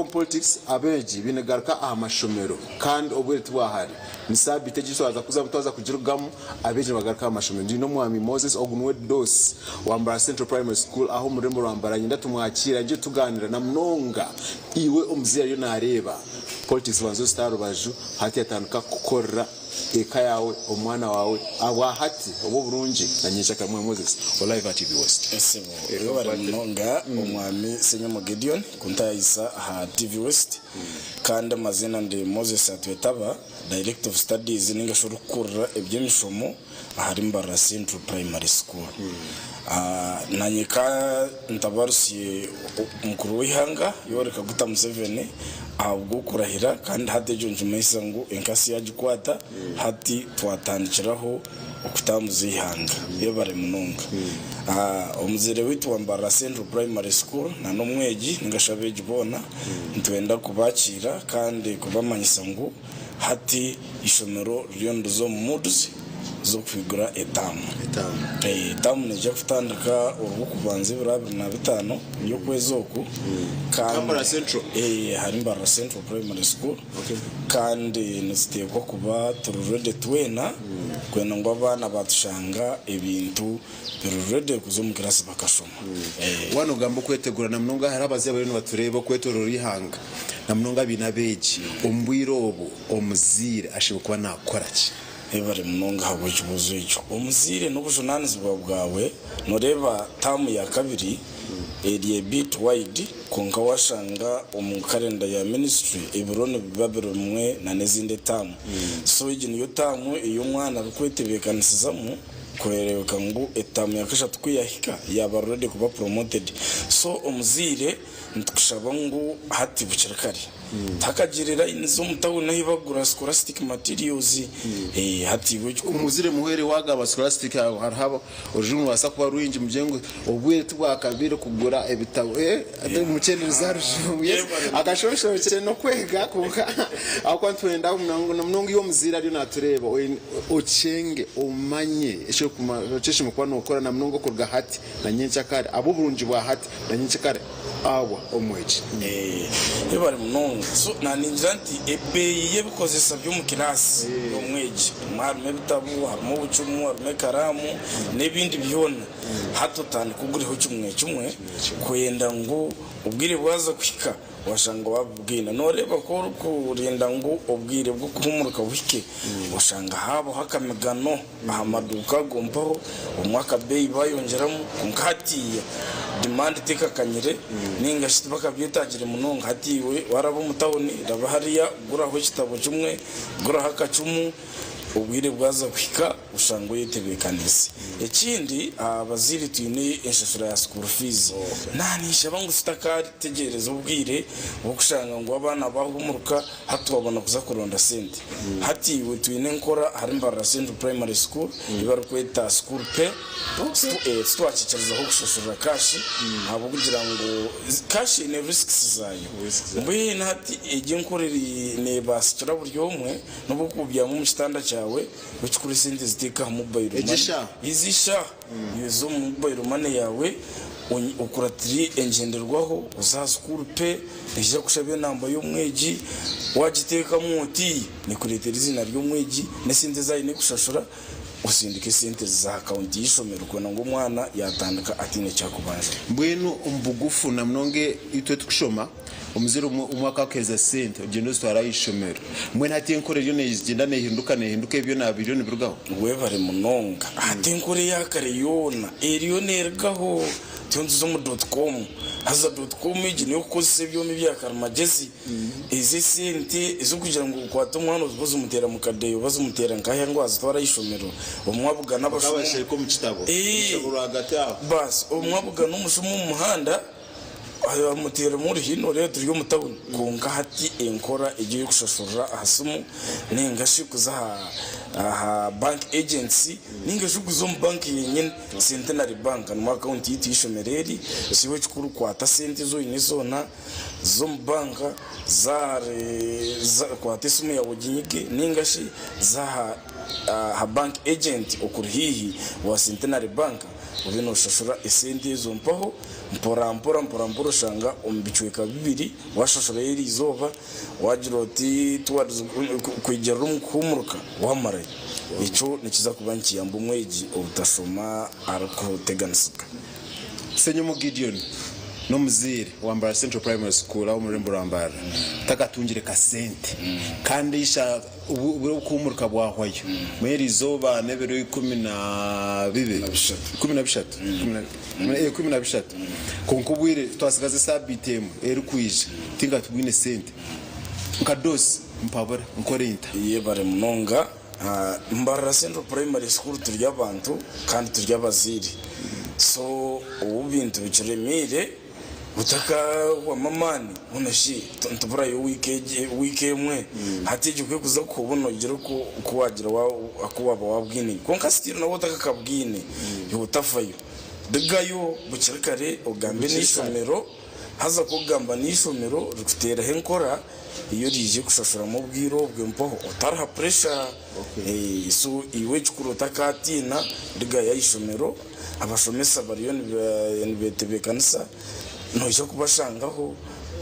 Twaruga omu politics abeegi baine kugaruka aha mashomero kandi obwire tibwahare. Ni saabiiti egi twaza kuzamu twaza kugirugamu abeegi nibagaruka aha mashomero. Ndi n'omwami Moses ogu niwe Dosi wa Mbarara Central Primary School aha omu rurembo rwa Mbarara. Niinyenda tumwakiire aije tugaanira na munonga iwe omuzaire ariyo naareeba politics banza ozite aha rubaju hati yatandika kukukorera eka yaawe, omwana waawe abwahati oba oburungi na nyenkyakare. Mwami Moses wa Live aha TV West. Esebo webare munonga omwami Ssenyomo Gideon kuntayayisa aha TV West kandi amaziina ndi Moses Atwetaba Director of Studies ninga shi orikukurira eby'emishomo ahari Mbarara Central Primary School. Nanye ka ntabarusye mukuru w'eihanga Yoweri Kaguta Museveni ahabw'okurahira kandi hati ekyo nikimanyisa ngu enkasi yagikwata hati twatandikiraho okutambuza eihanga. Yebare munonga. Omuzaire waitu wa Mbarara Central Primary School na n'omwegi ninga shi abeegi boona nitwenda kubakiira kandi kubamanyisa ngu Hati eishomero ririyo niriza omu moods z'okwigura etaamu. Etaamu neija kutandika Orwokubanza ebiro 25 by'okwezi oku kandi ahari Mbarara Central Primary School kandi nituteekwa kuba turi ready twena kwenda ngu abaana batushanga ebintu biri ready kuza omu kirasi bakashoma. Waaba nogamba okwetegura na munonga hariho abazaire abariyo nibatureeba okwetoroora eihanga na munonga abaine abeegi, omu bwire obu omuzaire ashemereire kuba naakora ki? Webare munonga ahabw'ekibuuzo ekyo. Omuzaire n'obujunaanizibwa bwawe, noreeba taamu ya kabiri eri a bit wide kwonka washanga omu calendar ya ministry ebiro nibiba birimwe na n'ezindi etaamu. So egi niyo taamu ei omwana arikwetebeekanisizamu Kureebeka ngu etaamu ya kashatu ku yahika yaaba ready kuba promoted. So omuzaire nitukushaba ngu hati bukiri kare tihakagire lines omu town ahi bagura scholastic materials hati iwe ekikuru. Omuzaire muhwere waagaba scholastic hariho orujungu nirubaasa kuba rwingi mugire ngu obwire tibwakabaire kugura ebitabo mukyendereze aha rujungu yes akashonshorekye n'okwega kwonka ahabw'okuba nitwenda na munonga iwe omuzaire ariyo naatureeba okyenge omanye eki oshemereire kuba nookora na munonga okuruga hati na nyenkyakare ahabw'oburungi bwa hati na nyenkyakare abwa omwegi. Yebare munonga. So naningira nti ebeeyi y'ebikozesa by'omu kiraasi y'omwegi harimu ebitabo, harimu obucumu, harimu ekaraamu n'ebindi byona. Hati otandika ogureho kimwe kimwe kwenda ngu obwire bwaza kuhika washanga wabibwine. Noreeba ku orikurinda ngu obwire bw'okuhumuruka buhike oshanga haabaho akamigano aha maduuka ago mpaho obumwe akabeeyi bayongyeramu kwonka hatiiya demand tekakanyire ninga shi tibakabyetagire munonga. Hati iwe waraba omu tawuni raba hariya guraho ekitabo kimwe, guraho akacumu. Obwire bwaza kuhika oshanga oyetebeekaniise. Ekindi, abazaire twine enshashura ya school fees. Naninshaba ngu tutakategyereza obwire bw'okushanga ngu abaana bahumuruka hati twabona kuza kuronda sente. Hati iwe twine enkora ahari Mbarara Central Primary School ei barikweta School Pay. Titwakikirizaho kushashurira cash ahabw'okugira ngu cash eine risks zaayo. Mbwenu hati egi enkora neebaasikira buri omwe. N'obu orikubyama omu kitanda kyawe, ekikuru esente ziteeke aha mobile Egi money. eshaaha? Ezi eshaaha iwe omu mobile money yaawe okuratire engyenderwaho, oze aha school pay, neija kukushaba enamba y'omwegi, waagiteekamu oti nekureetera eiziina ry'omwegi n'esente ezi aine kushashura. Osindike esente ezi aha akawunti y'eishomero kwenda ngu omwana yaatandika ataine eki arikubanja. Mbwenu omu bugufu na munonga itwe tukushoma, omuzaire omwe akakuheereza sente ogyenda ozitwara aha ishomero. Mbwenu hati enkora eriyo negyenda nehinduka nehinduka ebyo byona biriyo nibirugaho? Webare munonga. Hati enkora eya kare yoona eriyo nerugaho. Turiyo nituza omu dot com. Haza dot com egi neyokukozesa ebyoma ebya karimagyezi. Ezi esente ez'okugira ngu okwate omwana oze ozimuteera mu kadeeya oba ozimuteera nkahi ngu azitware aha ishomero, obumwe abugana abashuma Bakaba bashereka omu kitabo, omu rwagati aho. Baasi obumwe abugana omushuma omu muhanda amuteeremu oruhi nooreeba turi omu tawuni. Kwonka hati enkora egi ey'okushashurira aha simu nainga shi kuza aha bank agents nainga shi kuza omu bank yenyine Centenary Bank nimwo akawunti yaitu y'eishomero eri, so iwe ekikuru kwata sente ezi oine zoona. Za omu banka, za kwata esimu yaawe oginyige nainga shi za aha bank agent okuri haihi wa Centenary Bank. obe noshashura esente ezo mpaho mpora mpora mpora mpora oshanga omu bicweka bibiri washashurayo eriizooba wagira oti towards kwegyerera omu kuhumuruka wamarayo. Ekyo nikiza kuba nikiyamba omwegi obutashoma arikuteganisibwa. Ssenyomo Gideon n'omuzaire wa Mbarara Central Primary School aho omu rurembo rwa Mbarara takatungire kasente kandi isha obwire bw'okuhumuruka bwahwayo mbwenu eriizooba n'ebiro 12 13 kwonka obwire twasigaza esaabiiti emwe erikwija tinkatubwine sente nka Dosi mpabura nkore nta? Yebare munonga. Mbarara Central Primary School turi abantu kandi turi abazaire so obu ebintu bikiremiire otakahwamu amaani hoona shi nituburayo wiiki emwe hati egyo ku erikuza kuhwa nogira oku wagira aku waaba wabwine kwonka still nabwo otakakabwine iwe otafayo rugayo bukiri kare ogambe n'eishomero haza ku okugamba n'eishomero rikuteeraho enkora Ei oraije kushashuramu obwire obwe mpaho otariha pressure so iwe ekikuru otakatiina rugayo aha ishomero abashomesa bariyo nibetebekanisa noija kubashangaho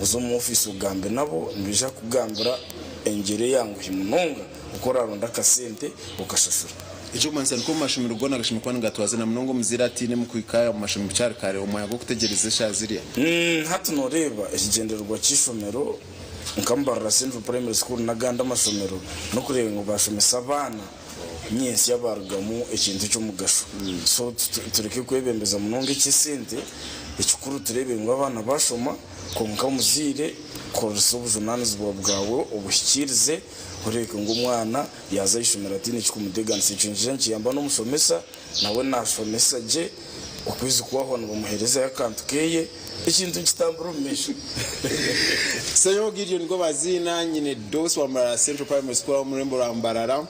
oze omu office ogambe nabo nibaija kukugambira engyera eyanguhi munonga oku oraronde akasente okashashura. Eky'okumanyisa nikwo omu mashomero goona gashemereire kuba nigatwaza na munonga omuzaire atiine omu kuhika omu mashomero bukyari kare omu mwanya gw'okutegyereza eshaaha zirya. Hati nooreeba ekigyendererwa ky'eishomero nka Mbarara Central Primary School n'agandi amashomero n'okureeba ngu baashomesa abaana nyentsya baarugamu ekintu eky'omugasho. So tureke kwebembeza munonga eky'esente, ekikuru tureebe ngu abaana baashoma kwonka omuzaire koresa obujunaanizibwa bwawe obuhikiirize oreebeke ngu omwana Yaaza aha ishomero ataine ekikumuteganisa. Ekyo nikiija nikiyamba n'omushomesa, nawe naashomesa gye, okwezi kwahwa nibamuheerezayo akantu keeye, ekintu nikitambura omu maisho. Ssenyogo Gideon Gwobaziina, nyine Dosi wa Mbarara Central Primary School aho omu rurembo rwa Mbarara.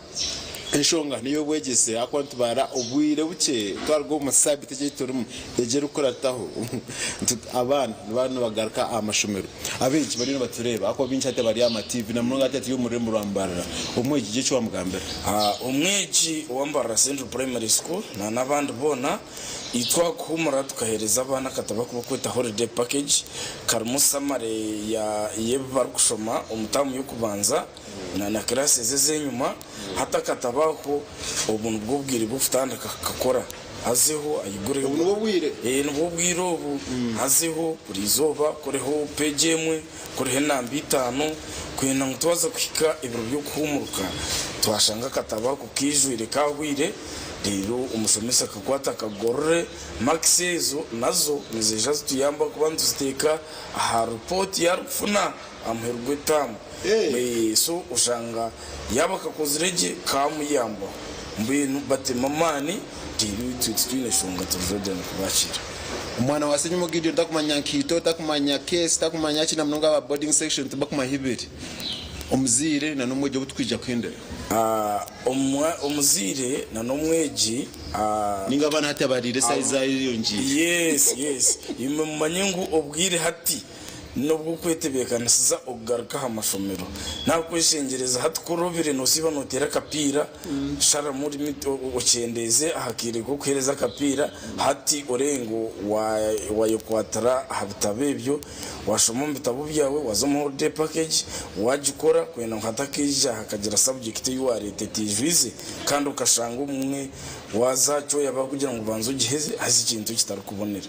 Enshonga n'ey'obwegyese ahakuba nitubara obwire bukye twaruga omu sabiiti egi ei turimu egi erikukurataho abaana nibaba nibagaruka aha mashomero. Abeegi bariyo nibatureeba ahakuba baingi hati bari aha ma TV na munonga hati turi omu rurembo rwa Mbarara. Omwegi gira eki wamugambira. Omwegi owa Mbarara Central Primary School na n'abandi boona, itwe aha kuhuumura tukaheereza abaana akatabo aku barikweta Holiday Package karimu summary ya y'ebi barikushoma omu taamu y'okubanza na na classes ez'enyima. Hati akatabo ako obu nibwo obwire bw'okutandika kukakora. Azeho ayigureho. Obu nibwo bwire? Ee, nibwo bwire obu. Azeho buri izooba akoreho peegi emwe, akoreho enamba itaano, kwenda ngu twaza kuhika ebiro by'okuhuumuruka twashanga akatabo ako kaijwire kaahwaire, reero omushomesa akakwata akagorore. Makisi ezo nazo niziija zituyamba kuba nituziteeka aha ripooti ei arikufuna aha muheru gw'etaamu. So oshanga yaaba akakozire gye kaamuyambaho. Mbwenu batemu amaani reero itwe titwine shonga turi ready kubakiira. Omwana wa Ssenyomo Gideon takumanya nkaito, takumanya case, takumanya ki namunonga aba boarding section tibakumanya ahi biri. Omuzaire na n'omwegi obu tukwija kuhendera. Omuzaire na n'omwegi. Ninga abaana hati abariire size yayeyongiire. Yes yes imwe mumanye ngu obwire hati N'obw'okwetebeekanisiza okugaruka aha mashomero. Naakweshengyereza hati ku orobire noosiiba nooteera akapiira, sharamu limit okyendeeze aha kaire k'okuheereza akapiira, hati oreebe ngu waayekwatira aha bitabo ebyo, waashoma omu bitabo byawe, waaza omu holiday package, waagikora kwenda ngu hatakaija hakagira subject ei waareeta etaijwize kandi okashanga obumwe waaza aha kyoya baakugira ngu banza ogiheze haza ekintu ekitarikubonera.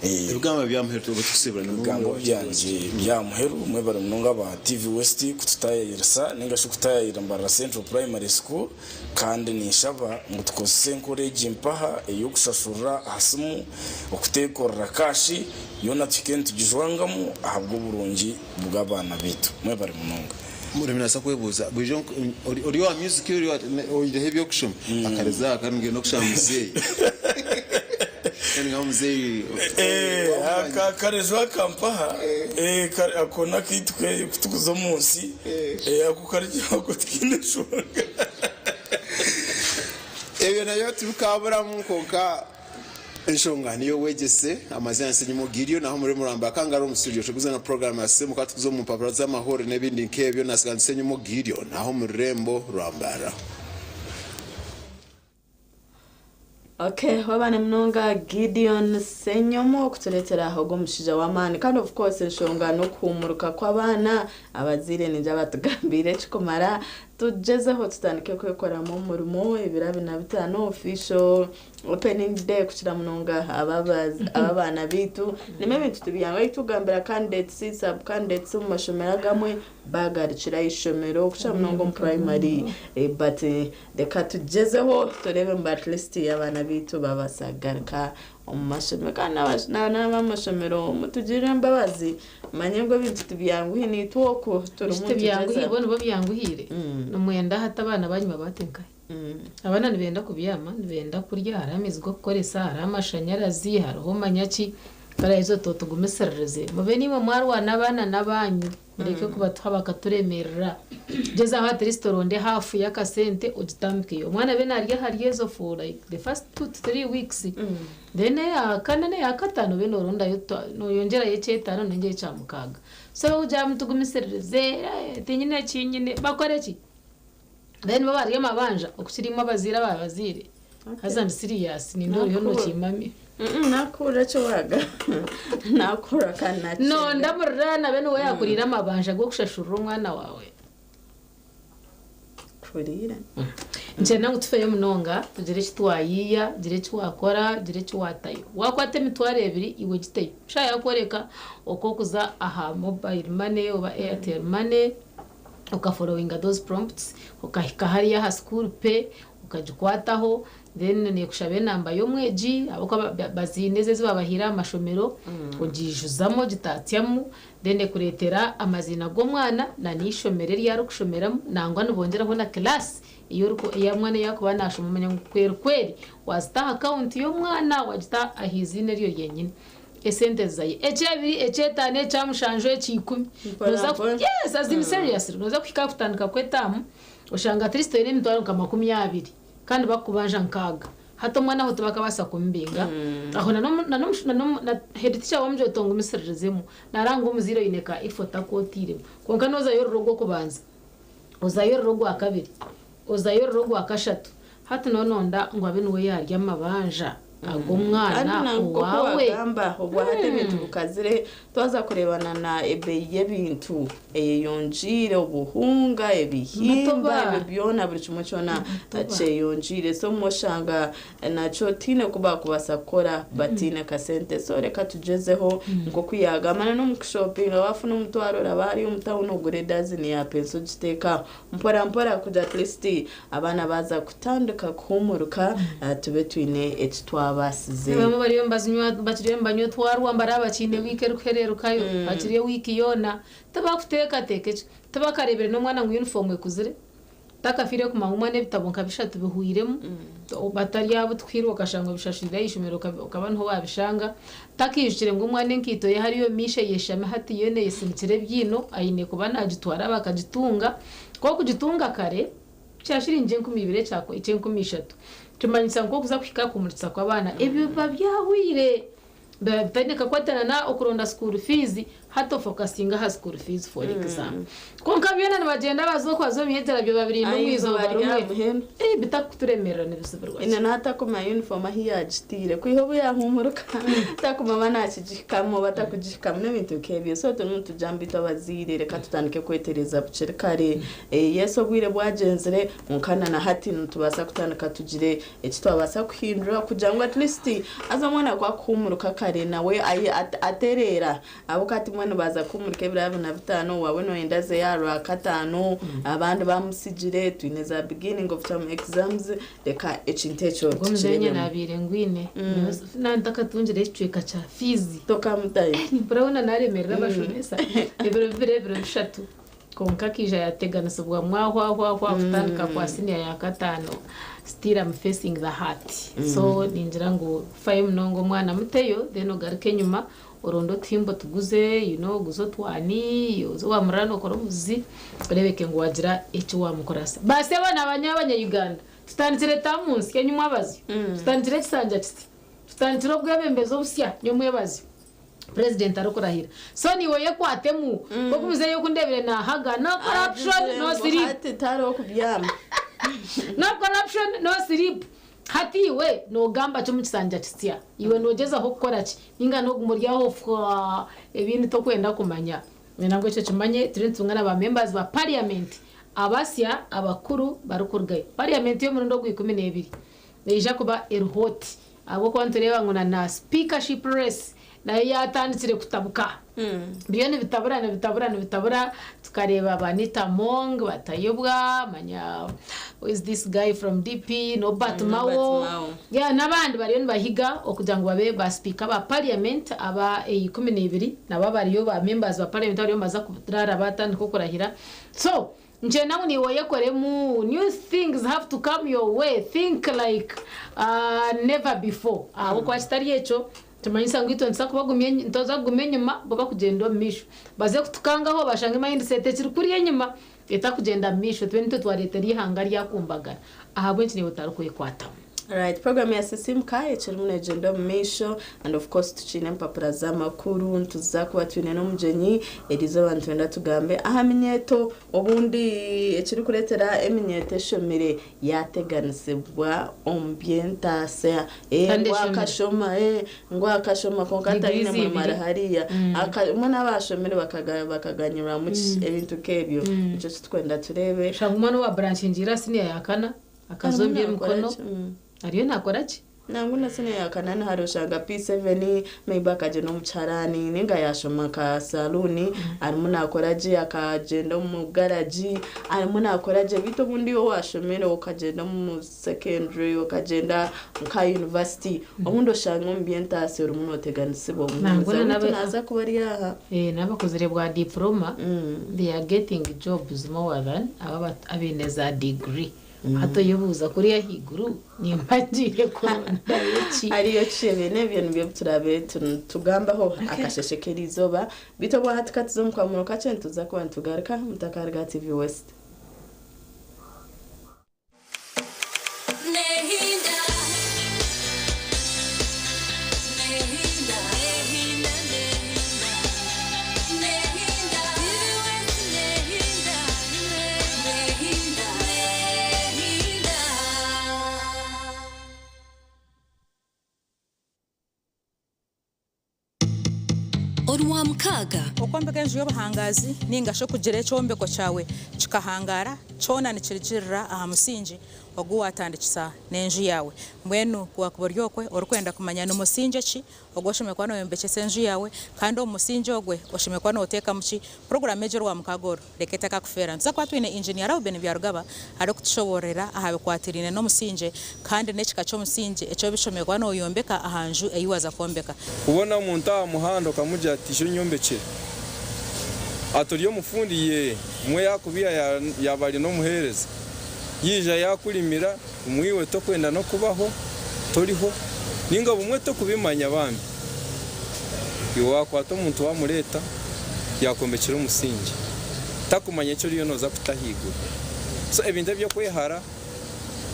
Ebigambo bya muheru twaba tukusibura ni Ebigambo byangye bya muheru mwebare munonga aba TV West kututayayirisa ninga shi kutayayira Mbarara Central Primary School kandi ninshaba ngu tukozese enkora egi mpaha ey'okushashurira aha simu okutekorera cash yoona tuhike nitugijwangamu ahabw'oburungi bw'abaana baitu. Mwebare munonga. Muremi nabaasa kwebuuza burijo ori owa music oihireho eby'okushoma akarezi aka nigenda okushaba muzeeyi kandi nka muzeeyi Aka akareju aka mpaha ako n'akaitu kutukuza omu nsi ako kari ako tikiine nshonga. Ebyo nabyo tibikaburamu kwonka Enshonga niyo obwegyese, amazina Nsenyimo Gideon aho omuri Muramba Kangaru omu studio turikuza na program ya Simuka tukuza omu mpapura z'amahurire n'ebindi nk'ebyo nasiga Nsenyimo Gideon aho omu rurembo rwa Mbarara. Okay, wabane munonga Gideon Ssenyomo okutureetera ogwo omushaija w'amaani kandi of course enshonga n'okuhumuruka kw'abaana abazaire ningira batugambiire ekikumara tugyezeho tutandike kwekoramu omurimo ebiro 25 official opening day kukira munonga abaana baitu nimwo ebintu tibyanguhi tugambira candidates sub candidates omu mashomero agamwe bagarukira aha ishomero kukira munonga omu primary but reka tugyezeho tureebe ngu at least abaana baitu babaasa kugaruka omu mashomero kandi n'ab'amashomero mutugirire embabazi manye ngu ebintu tibyanguhi naitwe oku turimu tibyanguhi nitugyeza. Bo nibo byanguhire. Nimwenda hati abaana banyu babate nkahe? Abaana nibenda kubyama, nibenda kurya, hariho amaizi g'okukoresa, hariho amashanyarazi, hariho manyaki kare tugumisiririze mube nimwe mwarwana abaana n'abanyu mureke kubatuha bakaturemerera. Gyezaho at least oronde hafu y'akasente ogitambikeyo omwana abe narya ahari ezo for like the first 2 to 3 weeks, then eyakana n'eyakataano obe norondayo noyongyerayo ekyetaano nongyera ekya 6. So ogira mutugumisiririze tinyine kinyine bakore ki then bo barya amabanja okukirimu abaziire ababaziire. Haza ndi serious, ninde oriho nokimamya. Nakuhurira ekyo waga nakuhurira kandi nakyenga. No ndamurira nabe niwe yakurira amabanja g'okushashurira omwana wawe. Kuriira. Nkyenda ngu tufeyo munonga tugire eki twayiiya, gire eki wakora, gire eki watayo. Wakwata 20,000 iwe giteyo shaaha yakworeka okwokuza aha mobile money oba Airtel Money, okafollowinga those prompts, okahika hariya aha school pay, okagikwataho, then nekushaba enamba y'omwegi ahabw'okuba baziine ezo ezi babahaire aha mashomero, ogiijuzamu ogitatsyamu, then ekureetera amaziina g'omwana na n'eishomero eri arikushomeramu, nangwa nibongyeraho na class ey'omwana yakuba nashoma. Omanya ngu kweri kweri wazita aha akawunti y'omwana, wagita aha iziina eryo ryenyini, esente zaye ekyebiri, ekyetaano, ekyamushanju, ekiikumi. Mpora mpora. Yes, as in seriously, noza kuhika kutandika kwetaamu oshanga at least oine emitwaro nka 20 kandi bakubanja 60. Hati omwana aho tibakabaasa kumubinga aho na head teacher wamugye otongumisiririzemu naranga omuzaire oine ka effort akotiiremu. Kwonka nozayo oruro ogw'okubanza, ozayo oruro ogwa kabiri, ozayo oruro ogwa kashatu, hati nononda ngu abe niwe yarya amabanja ag'omwana Kandi owawe. Wagamba obwahati ebintu bukazire, twaza kurebana na ebeeyi y'ebintu eyeyongiire, obuhunga, ebihimba, Amatoba. ebyo byona, buri kimwe kyona kyeyongiire. So mwoshanga nakyo tiine kuba kubaasa kukora batiine kasente. So reka tugyezeho nk'oku yagamba n'omukushopinga wafuna omutwaro oraba hariyo omu tawuni ogure edazini ya penso ogiteeka mpora mpora kugira at least abaana baza kutandika kuhumuruka, tube twine eki twabaasize. Bamwe bariyo nibazinywa, bakiriyo nibanywa otwarwa mbari abakiine wiiki erikuhererukayo, bakiriyo wiiki yoona tibakuteekateeka ekyo, tibakareebire n'omwana ngu uniform ekuzire, takafiire kumanya omwana ebitabo nka bishatu bihwiremu, batari abo tukuhiirwa okashanga obishashurire ah'ishomero okaba niho wabishanga, takiijukire ngu omwana enkaito ye hariyo omumaisho eyeshami hati yoona eyesinikire ebyino aine kuba nagitwara bakagitunga. K'okugitunga kare kya shiringi 2000, eky'enkumu 3, kimanyisa nk'okuza kuhika kumurikisa kw'abaana ebyo biba byahwire, biba bitaine kakwatana na okuronda school fees. Hati ofokasinga aha school fees, for example, konka byona nibagyenda baza okwaza omu myegyera byo babirinda omu izooba Aha rimwe. Muhendo. Bitakuturemerera nibizibirwa. Ine natakuma uniform ahi yagitiire kwiha obu yahumuruka takuma ba nakigihikamu batakugihikamu n'ebintu nk'ebyo. So turimu tujamba itwe abazaire, reka tutandike kwetereza bukiri kare. Yes, obwire bwagyenzire nkana na hati nitubaasa kutandika tugire eki twabaasa kuhindura kugira ngu at least aza omwana kwakuhumuruka kare nawe atereera ahabw'okuba ati mbwenu baza kuhumuruka ebiro 25, wawe noyenda azeyo aha Rwakataano, abandi bamusigire, twine za beginning of term exams. Reka ekintu ekyo Ubwo muzeenya tukirebemu. Nabiire ngwine nantakatungire ekicweka kya fees. Tokamutayo. Nimpurabona naremerera abashomesa ebiro 2, ebiro 3, konka akiija yateganisibwa mwahwahwahwa kutandika kwa senior ya kataano. Still am facing the heart. So ningira ngu fayo munonga omwana muteyo, then ogaruke enyuma oronde otuhimbo tuguze, oguze otwani oze wamurira nokora omuzi orebeke ngu wagira eki wamukorasa. Basi abaana abanya Uganda tutandikire tamunsi enyuma abazyo, tutandikire ekisanja kiti, tutandikire obwebembezi obusya nyomwebazyo president arikurahira. So niwe yekwatemu kokumizeyo okundebire nahaga no corruption, no sleep. Ati tariho kubyama. No corruption, no sleep. Hati iwe noogamba ki omu kisanja kitsya? Iwe noogyezaho kukora ki? Nainga nooguma ori aho fwaa ebindi tokwenda kumanya? Ngu ekyo okimanye, turiyo nitutunga na ba members ba parliament abasya abakuru barikurugayo. Parliament y'omurundi ogwa 12 neija kuba eri hot ahabw'okuba nitureeba ngu na na speakership race nayo yaatandikire kutabuka. Biriyo nibitabura nibitabura nibitabura tukareeba ba Anita Among batayobwa manya who is this guy from DP Norbert Mao Mao. Yeah, n'abandi bariyo nibahiga okugira ngu babe ba speaker ba parliament aba 12 nabo bariyo ba members ba parliament abariyo nibaza kurara batandika okurahira. So nkyenda ngu niiwe oyekoremu, new things have to come your way, think like never before ahabw'okuba kitari ekyo Nikimanyisa ngu itwe nituza kubagumya nituza kuguma enyima bo bakugyenda omu maisho. Baze kutukangaho bashange mindset ekiri kuriya enyima etakugyenda mu maisho tube nitwe twareetera eihanga ryakumbagara. Ahabw'enki naiwe otarikwekwatamu? Right, program ya Sisimuka ekirimu negyenda omu maisho and of course tukiine empapura z'amakuru, nituza kuba twine n'omugyenyi erizooba nitwenda tugambe aha minyeeto obundi ekirikureetera eminyeeto eshomire Yaateganisibwa omu by'entaasya. Ee, Kandi ngu eshomire. akashoma, ee, ngu akashoma kwonka Degrees taine murimo ibiri. ari hariya. Aka, mbwenu abaashomire bakaga, bakaganyirwamu ki? Ebintu nk'ebyo. Nikyo ki tukwenda tureebe. Shanga omwana owa buranshingiire aha siniya ya kana akaza Arimu omu naakora by'emikono ki? ariyo naakora ki? Nangwa na siniya ya kana nihari oshanga P7 maybe akagyenda omu kiharani ninga yashoma nka saluuni arimu nakora gye akagyenda omu garagi arimu nakora gye beitu obundi iwe owashomire okagyenda omu secondary okagyenda nka university obundi oshanga omu by'entaasya orimu noteganisibwa Nangwa omuhumuza na beitu n'abe- naaza kuba ari aha. N'abakozire bwa diploma they are getting jobs more than abo abaine za degree. Hati oyebuuza kuriya ahaiguru nimba ngiire kurondayo ki? Hariyo ki? Ebyo n'ebyo nibyo ebi turaabe nitugambaho akasheeshe k'eriizooba. Beitu obwahati ka tuze omu kamuro kakye nituza kuba nitugaruka mutakaruga aha TV West. Orwamukaaga. Okwombeka enju y'obuhangaazi nainga shi okugira ekyombeko kyawe kikahangaara, kyona nikirugirira aha musingi ogu waatandikisa n'enju yaawe. Mbwenu ku waakuba ori okwe orikwenda kumanya ni musingye ki ogu oshemereire kuba nooyombekyesa enju yaawe kandi omu musingye ogwe oshemereire kuba nooteekamu ki, puroguraamu egi Orwamukaaga oru reka etakakufeera. Nituza kuba twine Inginiya Reuben Byarugaba arikutushoboororera aha bikwatiraine n'omusingye kandi n'ekika ky'omusingye eki oshemereire kuba nooyombeka aha nju ei waaza kwombeka. Kubona omuntu aha muhanda okamugira ati ija onyombekyere. Ati ori omufundi? Yee. Bumwe yaakubiiha yaaba ari n'omuheereza. Yaija yaakurimira, bumwe iwe tokwenda n'okubaho, toriho, nainga bumwe tokubimanya bambi. Iwe waakwata omuntu waamureeta, yaakwombekyera omusingye. Takumanya eki oriyo nooza kuta ahaiguru. So ebintu eby'okwehara,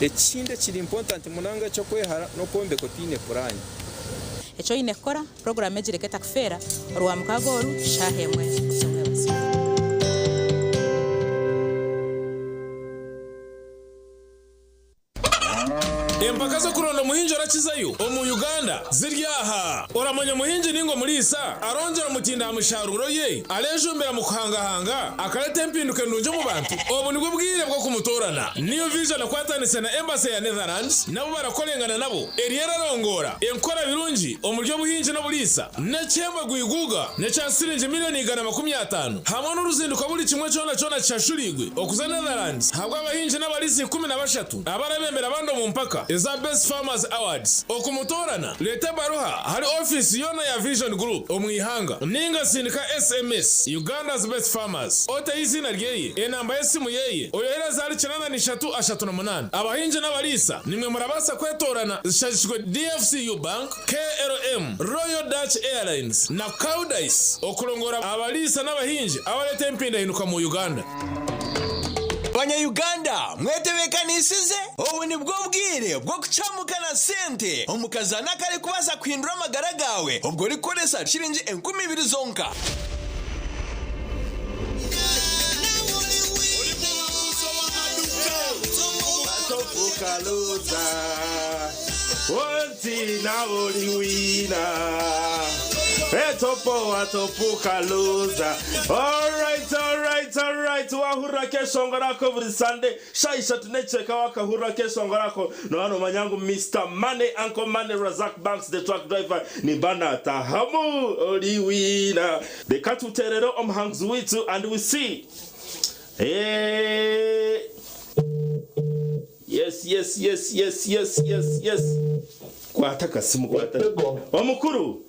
ekindi ekiri important munonga eky'okwehara n'okwombeka otaine puraani. Eki oine kukora, Puroguraamu egi reka etakufeera, Orwamukaaga oru, shaaha emwe z'omwebazyo. Empaka z'okuronda omuhingi orakizayo omu Uganda ziri aha. Oramanya omuhingi ninga omuriisa arongyera omutindo aha misharuuro ye, arejumbira mu kuhangahanga, akareta empinduka endungi omu bantu? Obu nibwo bwire bw'okumutoorana. New Vision ekwatanise na Embassy ya Netherlands nabo barakorengana nabo eriyo erarongoora enkora birungi omuri obuhingi n'oburiisa n'ekihembo gwiguuga n'ekya siringi miriyoni 150 hamwe n'oruzinduko buri kimwe kyona kyona kishashuriirwe okuza Netherlands ahabw'abahingi n'abariisa 13 abarabembera abandi omu mpaka eza Best Farmers Awards. Okumutoorana, reeta ebaruha ahari ofiisi yoona ya Vision Group omu ihanga ninga sindika SMS Uganda's Best Farmers oteho eiziina ryeye, enamba y'esimu yeye, oyohereze ahari 83 38. Abahingi n'abariisa nimwe murabaasa kwetoorana zishagikirwe DFCU Bank, KLM, Royal Dutch Airlines na Koudijs okurongora abariisa n'abahingi abareeta empindahinduka mu Uganda. Banya Uganda mwetebekanisize? Obu nibwo bwire bw'okucamuka na sente omu kazaano akarikubaasa kuhindura amagara gaawe obwo orikukoresa shiringi 2000 zonka. Wonti na oli winner. Etopo atopuka loser. Alright, alright, alright. Wahurira keshongoro ako buri Sunday. Shaaha ishatu n'ekicweka wakahurira keshongoro ako nooba noomanya ngu Mister Money, Uncle Money, Razak Banks the truck driver nimba naatahamu. Oli winner. Reka tuteerere omuhanguzi waitu and we see. Eeh. Yes, yes, yes, yes, yes, yes, yes. Kwata akasimu kwata. Omukuru.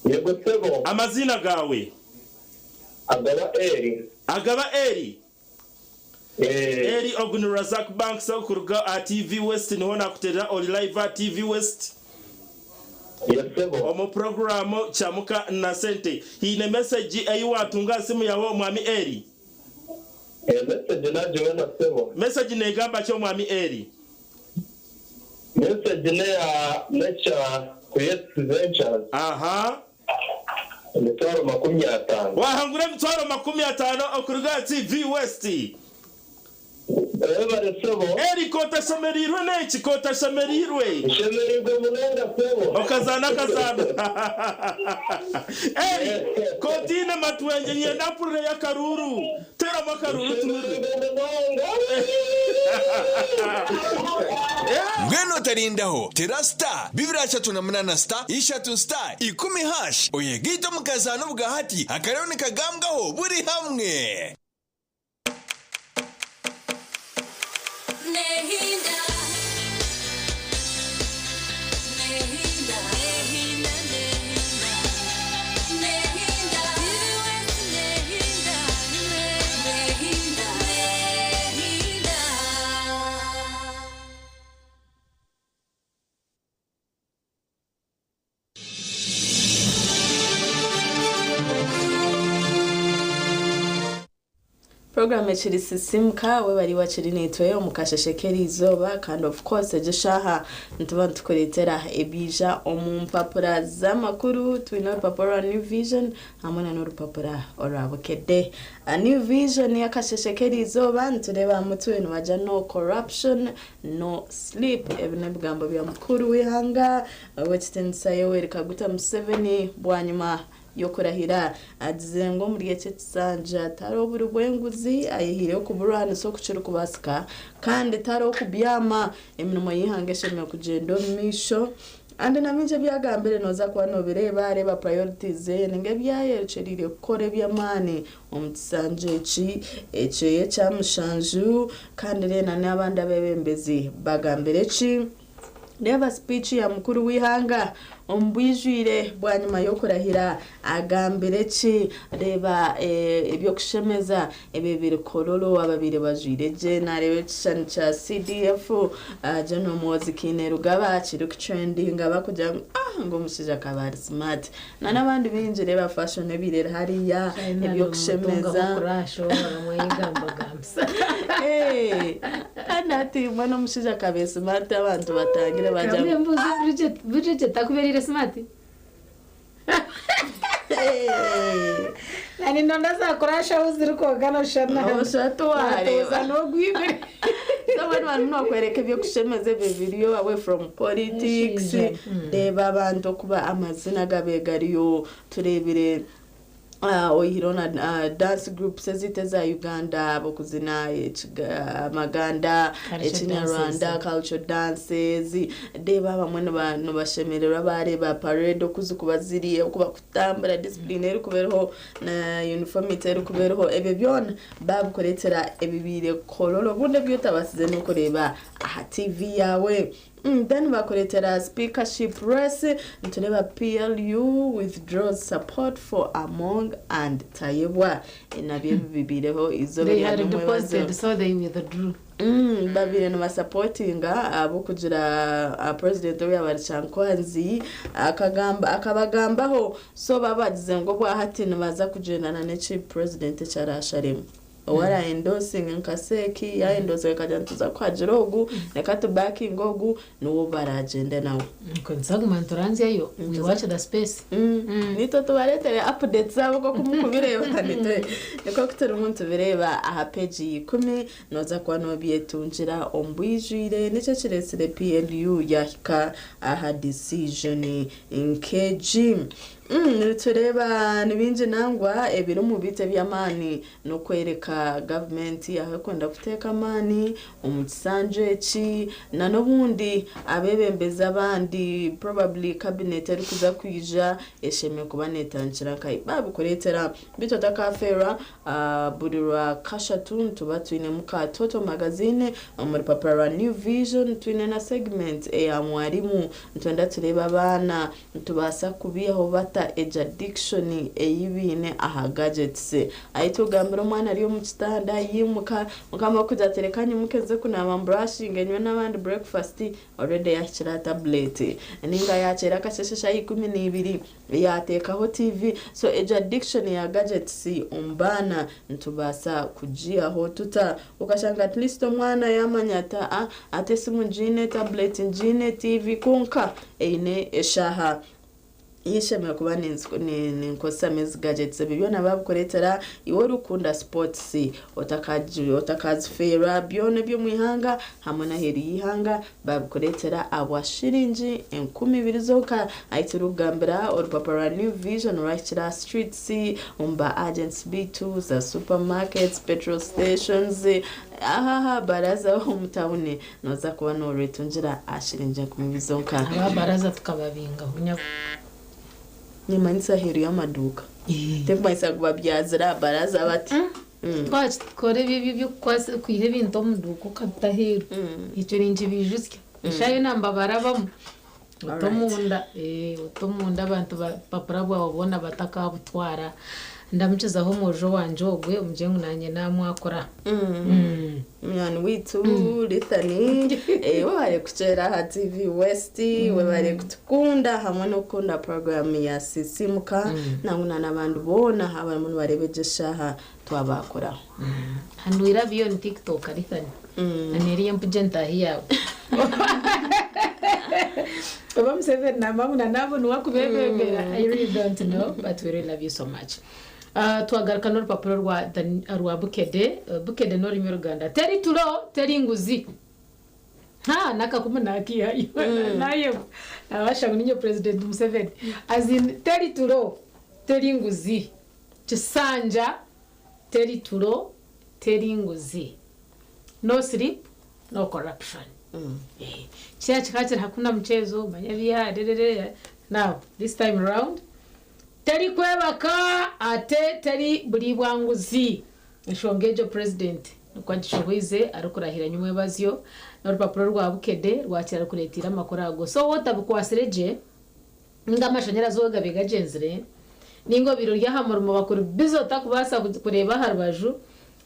Yego sebo. Amaziina gaawe? Agaba Eri. Agaba Eri? Eh. Eri ogu ni Razak Banks okuruga aha TV West niho nakuterera ori live aha TV West. Yes sebo. Omu puroguraamu Kyamuka na Sente. Haine mesegi ei waatunga aha simu yaawe Omwami Eri? Eh, mesegi nagiboona sebo. Mesegi neegamba ki Omwami Eri? Mesegi neya Nature Creates Ventures. Aha. Emitwaro 50. Waahangura emitwaro 50 okuruga aha TV West. Webare sebo. Eri kotashemereirwe n'eki kotashemereirwe. Nshemereirwe munonga sebo. Okazaana akazaano. Eri kotiine matwengye nyenda mpurireyo akaruuru. Teeramu akaruuru tuhurire. Nshemereirwe munonga. Mbwenu otarindaho, tera star 238 star ishatu star ikumi hash oyegaite omu kazaano obwahati akariyo nikagambwaho buri hamwe. Puroguramu ekiri Sisimuka webare iwe akiri naitwe omu kasheshe k'eriizooba kandi of course egi eshaaha nituba nitukureetera ebiija omu mpapura z'amakuru twine orupapura rwa New Vision hamwe na n'orupapura orwa Bukedde. New Vision y'akasheshe k'eriizooba nitureeba aha mutwe nibagira no corruption no sleep ebi n'ebigambo bya mukuru w'eihanga ow'ekitiinisa Yoweri Kaguta Museveni bwanyima y'okurahira agizire ngu omuri eki ekisanja tihariho buri bw'enguzi, ayehaireyo kuburwanisa oku kirikubaasika kandi tihariho kubyama, emirimo y'eihanga eshemereire kugyenda omu maisho and na bingi ebi agambire nooza kuba noobireeba, reeba priorities ze ninga ebi ayerekyereire kukora eby'amaani omu kisanja eki ekyeye ekya mushanju kandi reero n'abandi abeebembezi bagambire ki? Reeba sipiiki ya mukuru w'eihanga omu bwijwire bwanyima y'okurahira agambire ki? Reeba eby'okushemeza ebi biri Kololo ababaire bajwaire gye nareeba ekishushani kya CDF General Muhoozi Kainerugaba kirikutrendinga barikugira ngu ah ngu omushaija akaba ari smart na n'abandi baingi reeba fashion ebaire eri hariya eby'okushemeza. Kandi hati mbwenu omushaija akaba smart abantu batangire bagira ngu Mbuuze Bridget, Bridget akubereire smart? Na ninonda za crush ahu ziri kwonka noshusha na Noshusha tiwareeba. Watuuza n'ogwibire. So mbwenu barimu nibakworeka eby'okushemeza ebyo biri away from politics, Mushaija. reeba abantu okuba amazina gabaire gariyo, tureebire Oihireho na dance groups ezaitu eza Uganda ab'okuzina amaganda, ekinyarwanda, culture dances, reeba abamwe nibashemererwa baareeba parade oku zirikuba ziri, oku barikutambura, discipline erikuba eriho na uniformity erikuba eriho, ebyo byona baabikureetera ebibaire Kololo obundi ebi otabaasize n'okureeba aha TV yaawe. Then bakureetera speakership race nitureeba PLU withdraws support for Among and Tayebwa nabyo ebi bibaireho eizooba They erya had nyomwebazo. deposited so they withdrew. Babaire nibasapotinga ahabw'okugira president ou yaaba ari Kyankwanzi akagamba akabagambaho so baba bagize ngu obwahati nibaza kugyendana n'eki president eki arasharemu. Owara endorsing nka seeki yaendosinga akagira nituza kuhagira ogu, reka tubakinge ogu, niwe baragyende nawe. Nituzaguma nituranzyayo, we watch the space. Nitwe tubareetere updates zaabo nk'oku murikubireeba. Nikwo ku turimu nitubireeba aha page ya 10, nooza kuba noobyetungira omu bwijwire. Nikyo kireetsire PLU yaahika aha decision nk'egi. Nitureeba ni bingi nangwa ebiri omu biiti eby'amaani n'okworeka gavumenti ahu erikwenda kuteeka amaani omu kisanja eki n'obundi abeebembezi abandi, probably cabinet erikuza kwija eshemereire kuba neetandikira nkahi baabikureetera. Beitu otakafeerwa, buri Rwakashatu nituba twinemu ka Total Magazine omu rupapura rwa New Vision, twine na segment eya mwarimu. Nitwenda tureebe abaana nitubaasa kubiihaho bata egi addiction ei baine aha gadgets. Ahi tugambira omwana ari omu kitanda, yimuka, mukama akugira ati reka nyimuke nze kunaaba, mburashinge, nywe n'abandi breakfast, already yahikire aha tablet. Ninga yakyera akasheeshe shaaha 12 yateekaho TV. So egyo addiction ya gadgets omu baana nitubaasa kugiihaho tuta? Okashanga at least omwana yaamanya ati aa ati esimu ngiine, tablet ngiine, TV kwonka eine eshaaha yishemereire kuba ninkozesamu ezi gadgets. Ebyo byona babikureetera. Iwe orikukunda sports, otakazifeerwa. Byona eby'omu ihanga hamwe n'aheeru y'eihanga babikureetera ahabwa shiringi 2000 zonka. Ahu turikugambira, orupapura rwa New Vision rwahikire aha streets, omu ba agents beitu, za supermarkets, petrol stations, aha baraza omu tawuni, nooza kuba noorwetungira aha shiringi 2000 zonka. Aba baraza tukababinga bunya. Nimanyisa aheeru y'amaduuka, tinkumanyisa ngu babyazire aha baraza bati. Twakikora ebyo ebyo by'okukwasa kwiha ebintu omu duuka okabita aheeru, ekyo ninkibijutsya. Eshaaha yoona nibabarabamu. Ota omunda, ota omunda abantu bupapura bwawe bwona batakabutwara. Ndamukizaho omwojo wangye ogwe omugye ngu naanye naamwakura. Munywani waitu Lithani, webare kukyera aha TV West, webare kutukunda hamwe n'okukunda puroguramu ya Sisimuka. Nangwa n'abandi boona abarimu nibareeba egi eshaaha, twabakuraho. And we love you on TikTok, Lithani. Neriyo empugye entaahi yaawe. Oba Museveni namba nabo niwe akubebembera. I really don't know, but we really love you so much. Twagaruka n'orupapuro rwa Bukede. Bukede n'orurimi Ruganda. Teri turo, teri nguzi. Ha, nakakumu nakihayo. Naye nabasha ngu ninye President Museveni. As in, teri turo, teri nguzi. Kisanja, teri turo, teri nguzi. No sleep, no corruption. Kiriya kikaba kiri hakuna mchezo, manya bya. Now, this time round, teri kwebaka ate teri buri bwanguzi. Enshonga egyo president nikwo agishohoize arikurahira nyumwebazyo, n'orupapuro rwa Bukede rwakira rukureetire amakuru ago. So wotabikwasire gye, ninga amashanyarazi we gabe gagyenzire, ninga obiro rya aha murimo bakuri busy otakubaasa kureeba aha rubaju,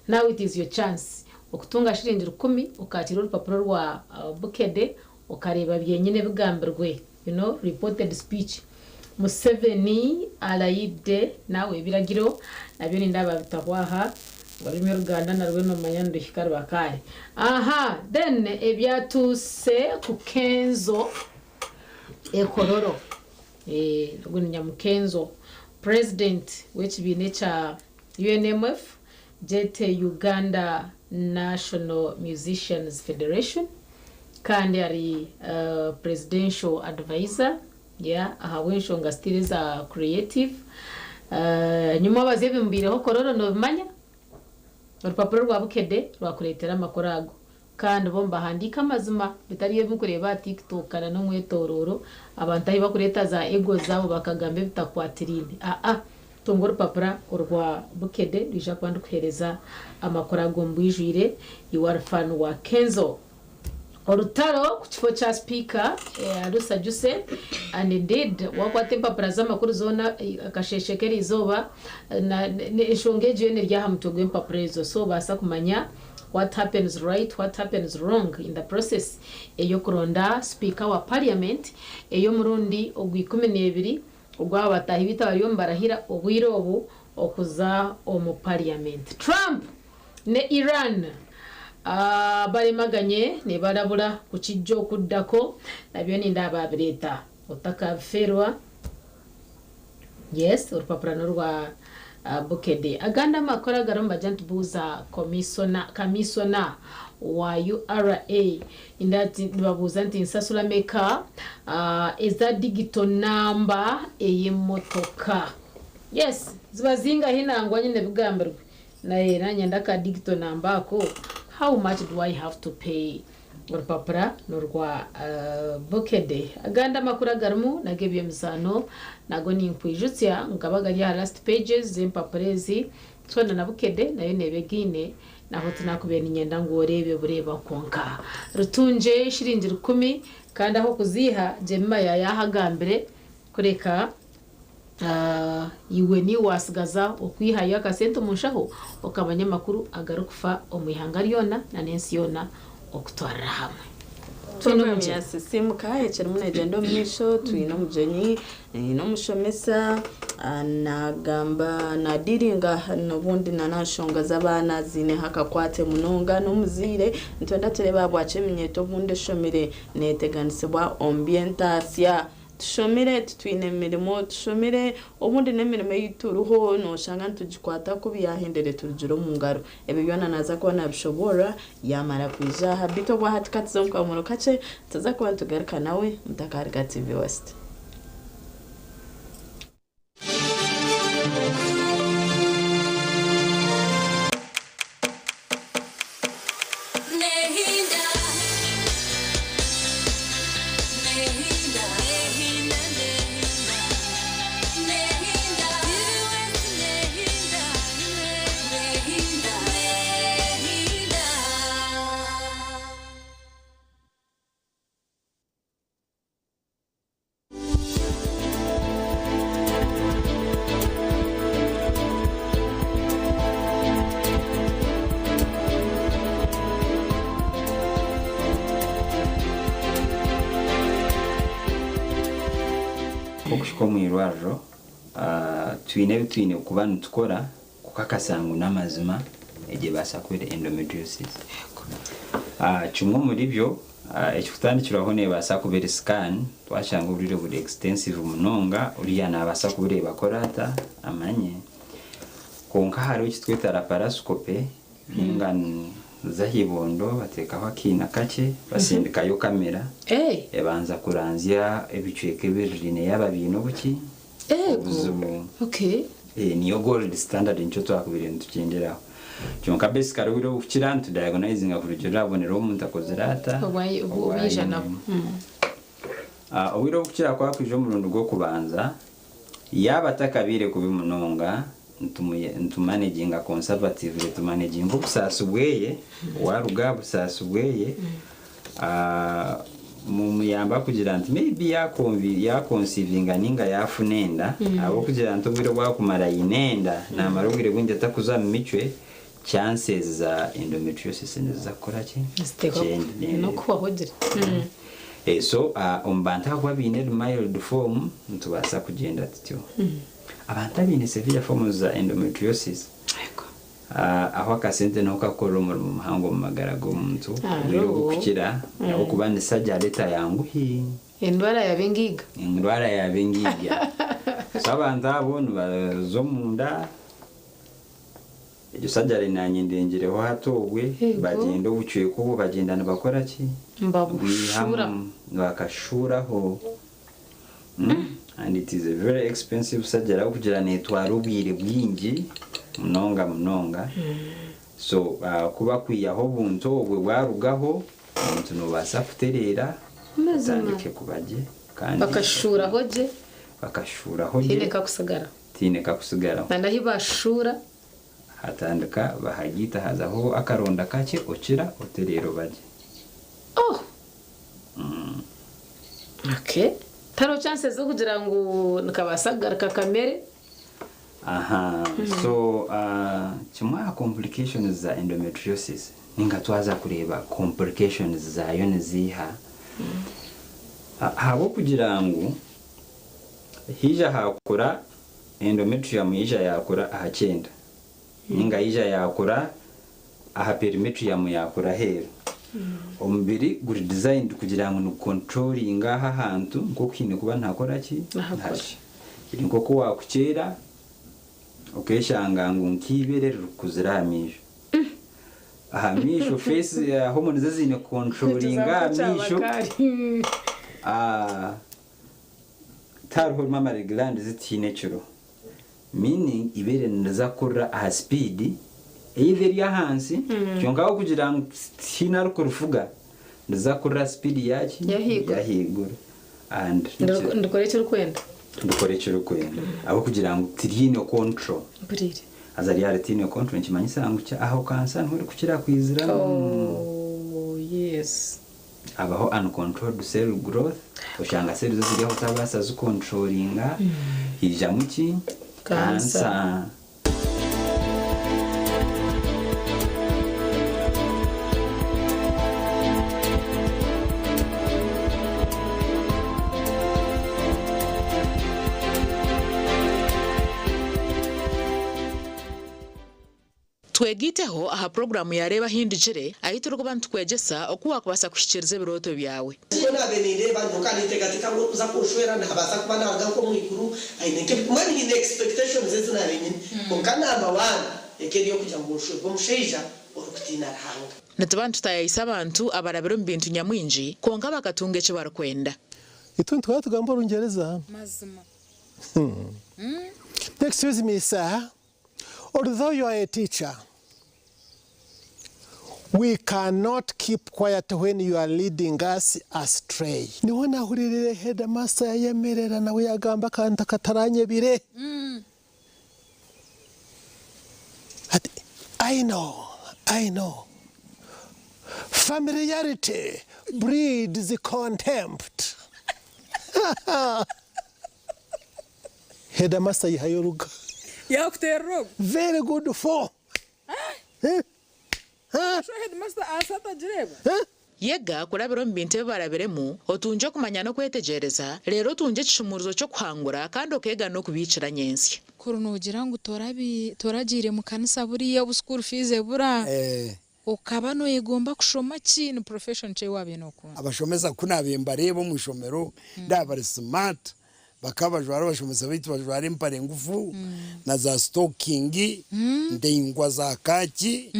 now it is your chance okutunga shiringi 1,000 okakira orupapuro rwa Bukede okareeba byenyine bigambirwe, reported speech. Museveni arayidde nawe ebiragiro nabyo nindaba bitahwaha. Orurimi Oruganda narwo nomanya niruhika rwakaare. Aha, then ebyatuuse ku Kenzo ekororo. Ogu ni Nyamukenzo, president w'ekibiina ekya UNMF, Jete Uganda National Musicians Federation, kandi ari presidential advisor ya ahabw'enshonga zitiri za creative. Nyuma abazi ebimbireho kororo nobimanya. Orupapuro rwa Bukede rwakureetera amakuru ago, kandi bo nibahandiika amazima bitari ebimukureeba aha TikTok kana n'omwetororo abantu ahu bakureeta za ego zaabo bakagamba ebitakwatiriine. Aa, tunga orupapura orwa Bukede, rwija kuba ndukuheereza amakuru ago omu bwijwire. You are fan wa Kenzo. Orutaro ku kifo kya sipiika rusajuse, and indeed wakwata empapura z'amakuru zoona akasheeshe k'eriizooba, enshonga egyo yoona eri aha mutwe gw'empapura ezo. So obaasa kumanya what happens right, what happens wrong in the process ey'okuronda sipiika wa parliament ey'omurundi ogwa 12 ogwaba bataahi baitu abariyo nibarahira obwire obu okuza omu parliament. Trump. Ne Iran baremaganye nebarabura ku kijja okuddako nabyo nindaaba babireeta otakabifeerwa. Yes, orupapura n'orwa Bukedde. Agandi amakuru agarimu nibagira nitubuuza komisona kamisona wa URA nibabuuza nti nsasura meka eza digito namba ey'emotoka. Yes, ziba zingahi nangwa nyine bigambirwe. Naye nanye ndaka digital number ako how much do I have to pay orupapura norwa Bukedde agandi amakuru agarimu nagebyemizaano nago ninkwijutsya ngu gaba gari aha last pages zempapura ezi twena na Bukedde nayo neeba egaine naho tinakubaire ninyenda ngu oreebe bureeba kwonka Rutungye shiringi rukumi kandi ahokuziiha Jemima yayahagambire kureka Iwe niiwe waatsigaza okwihayo akasente omu nshaho okamanya amakuru agarikufa omu ihanga ryona n'ensi yoona okutwarira hamwe. Twine Puroguramu omugyenyi. ya Sisiimuka ekirimu neegyenda omu maisho. Twine omugyenyi n'omushomesa naagamba naadiiringa n'obundi n'aha nshonga z'abaana ziineho akakwate munonga n'omuzaire. Nitwenda tureebe ahabwaki eminyeeto obundi eshomire neeteganisibwa omu by'entaasya. Tushomire titwine mirimo, tushomire obundi n'emirimo ei turiho noshanga nitugikwata kubi yahendera eturugire omu ngaro. Ebyo byona naaza kuba naabishoboorora yaamara kwija aha. Beitu obwahati ka tuze omu kahumuro kakye, nituza kuba nitugaruka nawe mutakaruga TV West. Okuhika omu irwariro, twine ebi twine kuba nitukora kukakasa ngu n'amazima egyo ebaasa kuba eri endometriosis. Kimwe omuri byo Ekikutandikirwaho neebaasa kuba eri scan, twashanga oburwaire buri extensive munonga, oriya naabaasa kubureeba akore ata? Amanye. Kwonka hariho eki tweta laparoscopy, ninga nibaza aha ibondo bateekaho akiina kakye, basindikayo kamera, ebanza kuranzya ebicweka ebiriraine yaaba biine obuki? Obuzibu. Niyo gold standard nikyo twakubaire nitugyenderaho. Kyonka basically obwire obukukira nitu diagnosinga kurugiirira aha bubonero obu omuntu akozire ata? Obu aine. Obwire obukukira ku akwija omurundi gw'okubanza, yaaba atakabaire kubi munonga, nitumanaginga conservatively, tumanaginga obusaasi bweye, waruga aha busaasi bweye, Mumuyamba kugira nti maybe yakonsivinga ninga yafuna enda ahabwokugira nti obwire obwakumara ayine enda namara obwire bwingi atakuza mumicwe chances za endometriosis niziza kukoraki Kukyendera. So omu bantu abakuba baine eri mild form nitubaasa kugyenda tutyo. Abantu abaine severe forms za endometriosis Aho akasente niho kakukorera omurimo muhango omu magara g'omuntu obwire obukukira ahabw'okuba ni surgery etayanguhi. Endwara yaaba engaiga. Endwara yaaba engaiga. So abantu abo nibaza omunda, egyo surgery nanye ndengireho hati obwe, bagyenda obucweka obwo bagyenda nibakora ki? Nibabushuraho. Bakashuuraho. And it is a very expensive surgery ahabw'okugira netwara obwire bwingi munonga munonga. So ku bakwihaho obuntu obwe bwarugaho, omuntu nobaasa kutereera otandike kuba gye kandi Bakashuuraho gye. Bakashuuraho gye. Tihaine kakusigaraho. Tihaine kakusigaraho. Na n'ahi bashuura. Hatandika bahagiita hazaho akaronda kakye okira otereera oba gye. Oh! Okay. Tihariho chances z'okugira ngu nikabaasa kugaruka kamere? Aha, so kimwe aha complications za endometriosis ninga twaza kureeba complications zaayo niziiha, ahabw'okugira ngu haija haakura endometrium yaija yaakura aha kyenda ninga yaija yaakura. Aha perimetrium yakura aheeru. Omubiri guri designed kugira ngu nigu controllinga aha ahantu nk'oku haine kuba nihakora ki? Nihashusha. Kiri nk'oku wakukyera okeshanga ngu nk'eibere ririkukuzira aha maisho. Aha maisho face hormones eziine ku controllinga aha maisho tihariho mammary gland zitihaine ekiro. Meaning eibeere niriza kukurira aha speed either eri ahansi kyonka ahabw'okugira ngu tihaine arikurifuga niriza kukurira aha speed yaki? Y'ahaiguru and Nirikora eki rikwenda. Nirikora eki rikwenda ahabw'okugira ngu tiriine control. Mpuriire. Haza ryaba ritaine control nikimanyisa ngu ki aho cancer niho erikukira kwiziramu. Oh yes. Habaho uncontrolled cell growth, oshanga cells eziri aho otabaasa zicontrollinga, haijamu ki? Cancer. Twegaiteho aha puroguraamu ya Reeba Ahindukire ahu turikuba nitukwegyesa oku waakubaasa kuhikiiriza ebirooto byawe. Nikwo naabaire nindeeba, nyowe nkaba ninteekateeka ngu orikuza kunshwera naabaasa kuba naaruga nk'omu iguru, aine nk'ebi, mbwenu nyine expectations ezi naabaire nyine. Kwonka number one eka eri ey'okugira ngu nshwerwe omushaija orikutiina Ruhanga. Nituba nitutaayaayisa abantu abarabire omu bintu nyamwingi kwonka bakatunga eki barikwenda. Itwe nituhora tugamba Orungyereza. Mazima. Excuse me sir, Although you are a teacher, we cannot keep quiet when you are leading us astray. Niho nahuriirire headmaster yayemerera nawe yagamba akantu akataranyebire. Ati, I know, I know. Familiarity breeds contempt. Headmaster yihayo oruga. Yakuterera ogu. Very good for. So headmaster aasa atagireeba? Yega kurabira omu bintu ebi barabiremu, otungye okumanya n'okwetegyereza, reero otungye ekishumuurizo ky'okuhangura kandi okeega n'okubiikira nyentsya. Kuri noogira ngu toragiire mu kanisa buriya obu school fees ebura, okaba nooyegomba kushoma ki? Ni profession ki ei waabaire nookunda? Abashomesa ku naabaire mbareeba omu ishomero ndaaba bari smart, bakaba bajwara abashomesa baitu bajwara empare ngufu na za sitokingi ndaingwa za kaaki.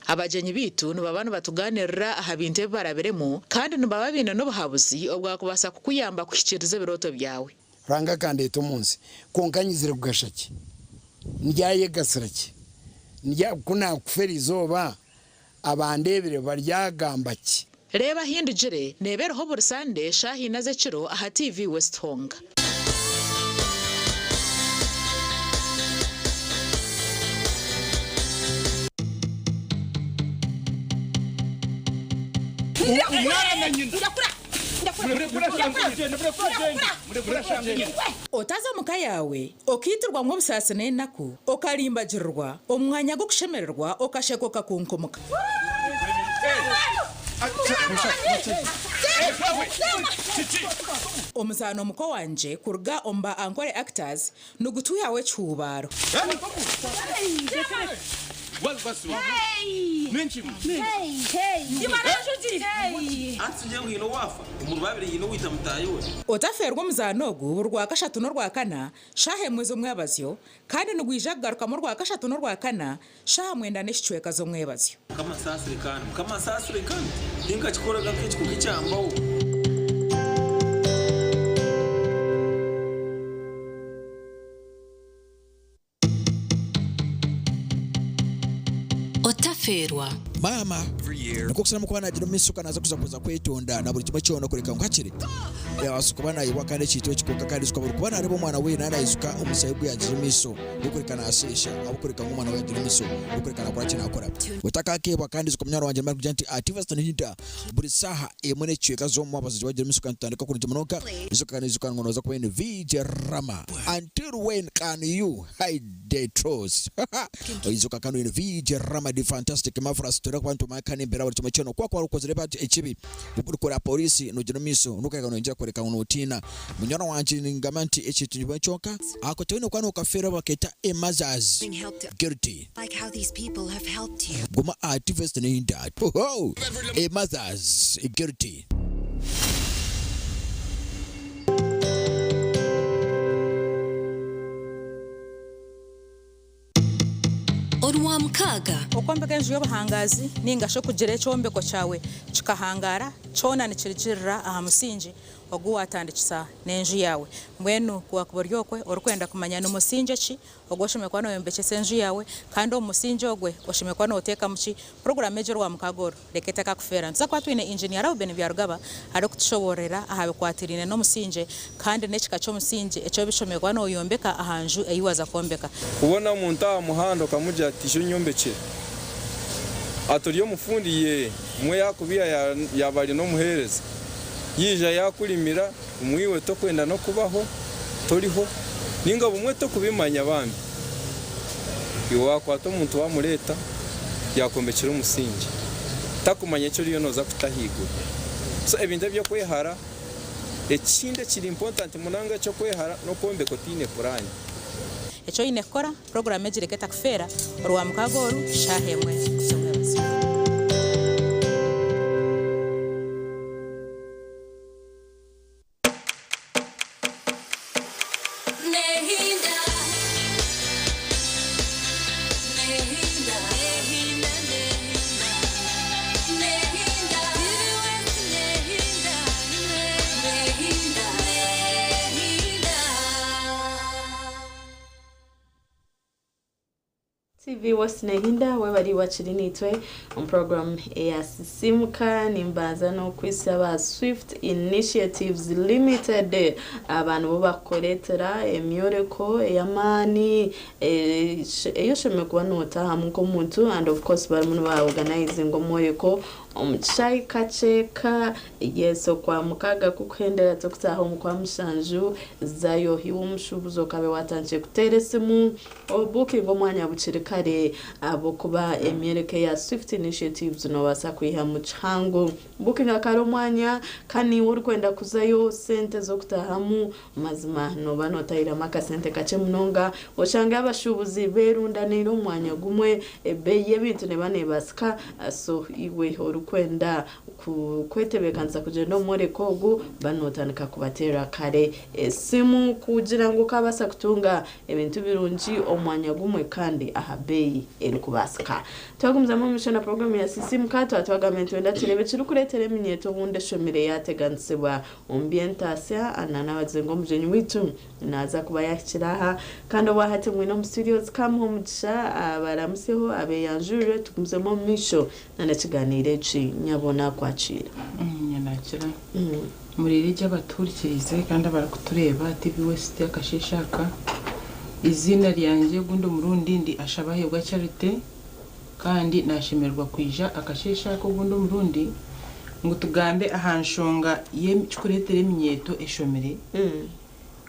Abagyenyi baitu nibaba nibatugaaniirira aha bintu ebi barabiremu kandi nibaba baine n'obuhabuzi obwakubaasa kukuyamba kuhikiiriza ebirooto byawe. Ruhanga akandeeta omu nsi, kwonka nyizire kugasha ki? Ndyayegasira ki? Ndya, ku naakufa eri izooba, abandeebire baryagamba ki? Reeba Ahindugire neeba eriho buri Sande shaaha ina z'ekiro aha TV West Honga. Otaza omu ka yaawe okaitirwamu obusaasi n'enaku, okarimbagirirwa omu mwanya gw'okushemererwa okasheka okakunkumuka. Omuzaano Muko Wangye kuruga omu ba Ankole Actors nigutwihaho ekihuubaaro. Otafeerwa omuzaano ogu buri Rwakashatu n'Orwakana shaaha emwe z'omwebazyo kandi nigwija kugarukamu Orwakashatu n'Orwakana shaaha mwenda n'ekicweka z'omwebazyo. Mukama nsaasire kandi Mukama nsaasire kandi tinkakikoraga nk'ekiko kyambaho. Otafeerwa. Maama nikwo kusaramu kuba nagira omu maisho ka naza kuza kuza kwetonda na buri kimwe kyona kureka ngu hakiri yabaasa kuba nayebwa kandi ekintu eki kwonka kandi ijuka buri kuba nareeba omwana we naaba naijuka omushaija ogu yagira omu maisho gwokureka nasheesha ahabw'okureka ngu omwana we yagira omu maisho gwokureka nakora ki nakora otakakeebwa kandi ijuka munywani wangye nimara kugira nti ativasita nihinda buri saaha emwe n'ekicweka z'omumwabazi wagira omu maisho kandi tutandika kurungi munonga ijuka kandi ijuka ngu noza kuba oine VJ Rama until when can you hide the truth? Ijuka kandi oine VJ Rama the fantastic marvelous. Nitwenda kuba nitumanya kandi embeera buri kimwe kyona. Ku wakuba okozire ekibi, orikora poriisi noogira omu maisho n'okureka nooyongyera kworeka ngu nootiina. Munywani wangye ningamba nti ekintu nikimwe kyonka, ako toine kuba nookafeerwa bakeeta a mother's guilty. Guma aha TV Nehindda. Hoho! A mother's guilty. Orwamukaaga. Okwombeka enju y'obuhangaazi nainga shi okugira ekyombeko kyawe kikahangaara, kyona nikirugirira aha musingi ogu waatandikisa n'enju yaawe. Mbwenu ku waakuba ori okwe orikwenda kumanya ni musingye ki ogu oshemereire kuba nooyombekyesa enju yaawe kandi omu musingye ogwe oshemereire kuba nooteekamu ki, puroguraamu egi Orwamukaaga oru reka etakakufeera. Nituza kuba twine Inginiya Reuben Byarugaba arikutushoboororera aha bikwatiraine n'omusingye kandi n'ekika ky'omusingye eki oshemereire kuba nooyombeka aha nju ei waaza kwombeka. Kubona omuntu aha muhanda okamugira ati ija onyombekyere, ati ori omufundi? Yee, mwe yakubiha yaaba ari n'omuheereza, yaija yakurimira, bumwe iwe tokwenda n'okubaho, toriho, ninga bumwe tokubimanya bambi, iwe wakwata omuntu wamureeta yakwombekyera omusingi, takumanya eki oriyo noza kuta ahaiguru. So ebintu eby'okwehara, ekindi ekiri important munonga eky'okwehara n'okwombeka otaine puraani. Eki oine kukora, Puroguraamu egi reka etakufeera, Orwamukaaga oru, shaaha emwe z'omwebazyo. TV West Nehinda webari wakiri nitwe omu program eya Sisimuka. Nimbanza n'okwitsya aba Swift Initiatives Limited, aba nibo bakukureetera emyoreko ey'amaani ei oshemereire kuba nootaahamu nk'omuntu and of course barimu niba organizinga omworeko omu kishaayi kakye ka Yes, Okwamukaaga kukuhendera tukutaaha omu Kwamushanju, zayo iwe omushuubuzi okabe watandikire kuteera esimu obukinge omwanya bukiri kare ahabw'okuba emyoreko eya Swift Initiatives nobaasa kwihamu kihango. Bukinga kare omwanya ka niiwe orikwenda kuzayo sente z'okutaahamu mazima nooba nootahiramu akasente kakye munonga oshange abashuubuzi beerundaniire omu mwanya gumwe ebeeyi y'ebintu neeba neebaasika so iwe orikwenda Kwetebeekanisa kugyenda omu mworeko ogu, ba nootandika kubateerera kare esimu kugira ngu okaabaasa kutunga ebintu birungi omu mwanya gumwe kandi aha beeyi erikubaasika. Twagumizamu omu maisho na puroguraamu ya Sisiimuka, twaba twagambire nitwenda tureebe ekirikureetera eminyeeto obundi eshomire yaateganisibwa omu by'entaasya nanabagize ngu omugyenyi waitu Naaza kuba yaahikire aha, kandi obwahati mwine omu studios kamuhe omugisha abaramusyeho abeeyanjurire tugumizemu omu maisho n'ekiganiiro eki. Nyabo naakwakiira. Nyaakira. Muriire gye abatuhurikiriize kandi abarikutureeba aha TV West akasheeshe aka. Eiziina ryangye ogundi omurundi ndi Ashabahebwa Charity kandi naashemererwa kwija akasheeshe aka ogundi omurundi ngu tugambe aha nshonga y'ekirikureetera eminyeeto eshomire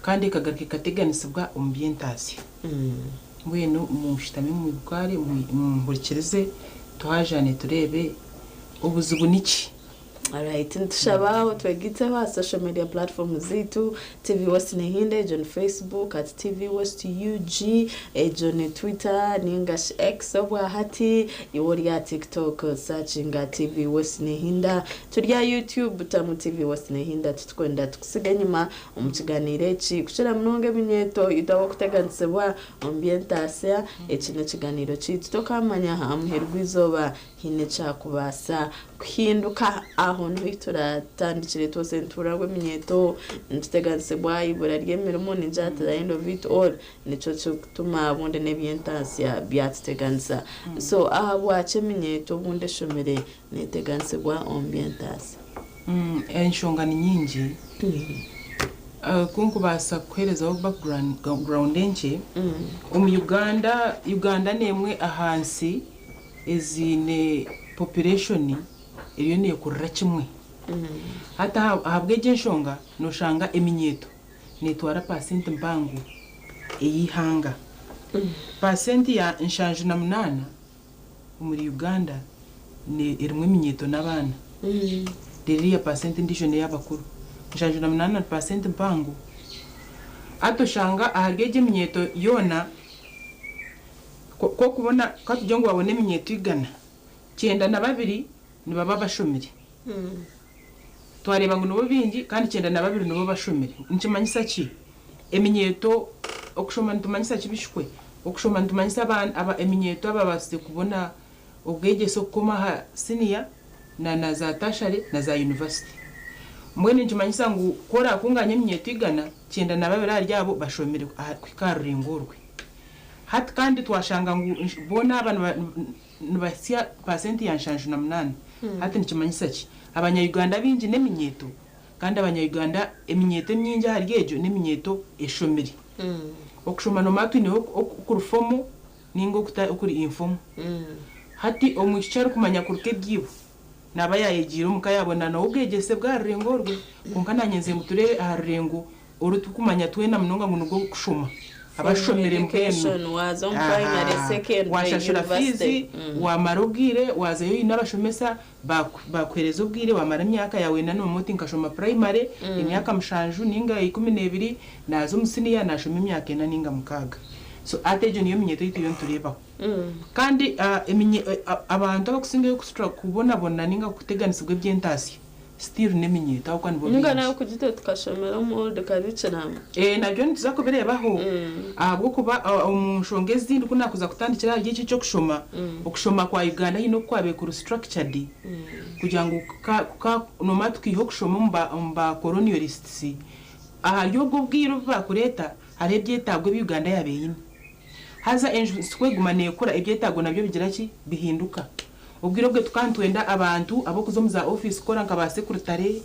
kandi ekagaruka ekateganisibwa omu by'entaasya. Mbwenu mushutame mwikare muhurikirize tuhajaane tureebe obuzibu niki. Alright, nitushaba otwegaitseho aha social media platforms zaitu, TV West Nehinda, egyo ni Facebook, at TV West UG, egyo ni Twitter ningashi X obwahati, iwe ori aha TikTok searchinga TV West Nehinda, turi aha YouTube tamu TV West Nehinda, titukwenda tukusiga enyima Omu kiganiiro eki, kukira munonga eminyeeto itwe ab'okuteganisibwa omu by'entaasya, eki n'ekiganiiro kyaitu. Tokaamanya aha muheru gw'eizooba haine ekyakubaasa kuhinduka. Aho niho ahu turatandikire twose nituhurira ngu eminyeeto nituteganisibwa eibura ry'emirimo ningira at the end of it all nikyo kirikutuma obundi n'eby'entaasya byatuteganisa. So ahabwaki eminyeeto obundi eshomire neeteganisibwa omu by'entaasya? Enshonga ni nyingi. Ku nkubaasa kukuheerezaho background enkye, omu Uganda, Uganda n'emwe aha nsi eziine population eriyo neekurira kimwe. Hati ahabw'egyo enshonga nooshanga eminyeeto neetwara paasenti mpango ey'eihanga. Paasenti ya 78 omuri Uganda. Erimu eminyeeto n'abaana. Reero eriya paasenti endiijo n'ey'abakuru. 78 ni paasenti mpango. Hati oshanga ahari egyo eminyeeto yoona, ku okubona, ka tugire ngu waabona eminyeeto igana, 92 nibaba bashomire. Twareeba ngu nibo baingi kandi 92 nibo bashomire. Nikimanyisa ki? Eminyeeto, okushoma nitumanyisa ki bishukwe? Okushoma nitumanyisa eminyeeto ababaasize kubona obwegyese okukoma aha siniya na na za tashare na za yunivasite. Mbwenu nikimanyisa ngu ku oraakunganye eminyeeto igana, 92 ahari abo bashomire kuhika aha rurengo orwe. Hati kandi twashanga ngu boona aba nibahitsya paasenti ya 78. Hati nikimanyisa ki? Abanya-Uganda abaingi n'eminyeeto kandi abanya-Uganda eminyeeto emingi ahari egyo n'eminyeeto eshomire. Okushoma noomanya twineho okuri formal ninga okuri informal. Hati omwishiki arikumanya kuruka ebyibo naaba yaayegiire omu ka yaabona nawe obwegyese bw'aha rurengo orwe. Kwonka naanye nze ngu tureebe aha rurengo oru turikumanya twena munonga ngu nirwo kushoma. Abashomire mbwenu. Waashashura fiizi, waamara obwire waazayo oine abashomesa baakuheereza obwire waamara emyaka yaawe ena noomanya oti nkashoma purayimare emyaka mushanju ninga 12 naaza omu siniya naashoma emyaka ena ninga mukaaga. So hati egyo niyo minyeeto ei turiyo nitureebaho. Kandi abantu abarikusingayo kubonabona ninga kuteganisibwa eby'entaasya still n'eminyeeto ahabw'okuba nibo Ninga baingi. nawe kugita tukashomera omu old curriculum. Nabyo nituza kubireebaho ahabw'okuba omu nshonga ezindi ku naakuza kutandikira ahari eki eky'okushoma, okushoma kwa Uganda haine oku kwabaire kuri structured kugira ngu kuka noomanya tukaiha okushoma omu ba colonialists ahari obwo obwire obu baakureeta hariho ebyetaago ebi Uganda yaabaire eine. Haza enju ku eguma neekura ebyetaago nabyo bigira ki? Bihinduka. Obwire obwe tukaba nitwenda abantu ab'okuza omu za ofiisi kukora nka ba sekurutare,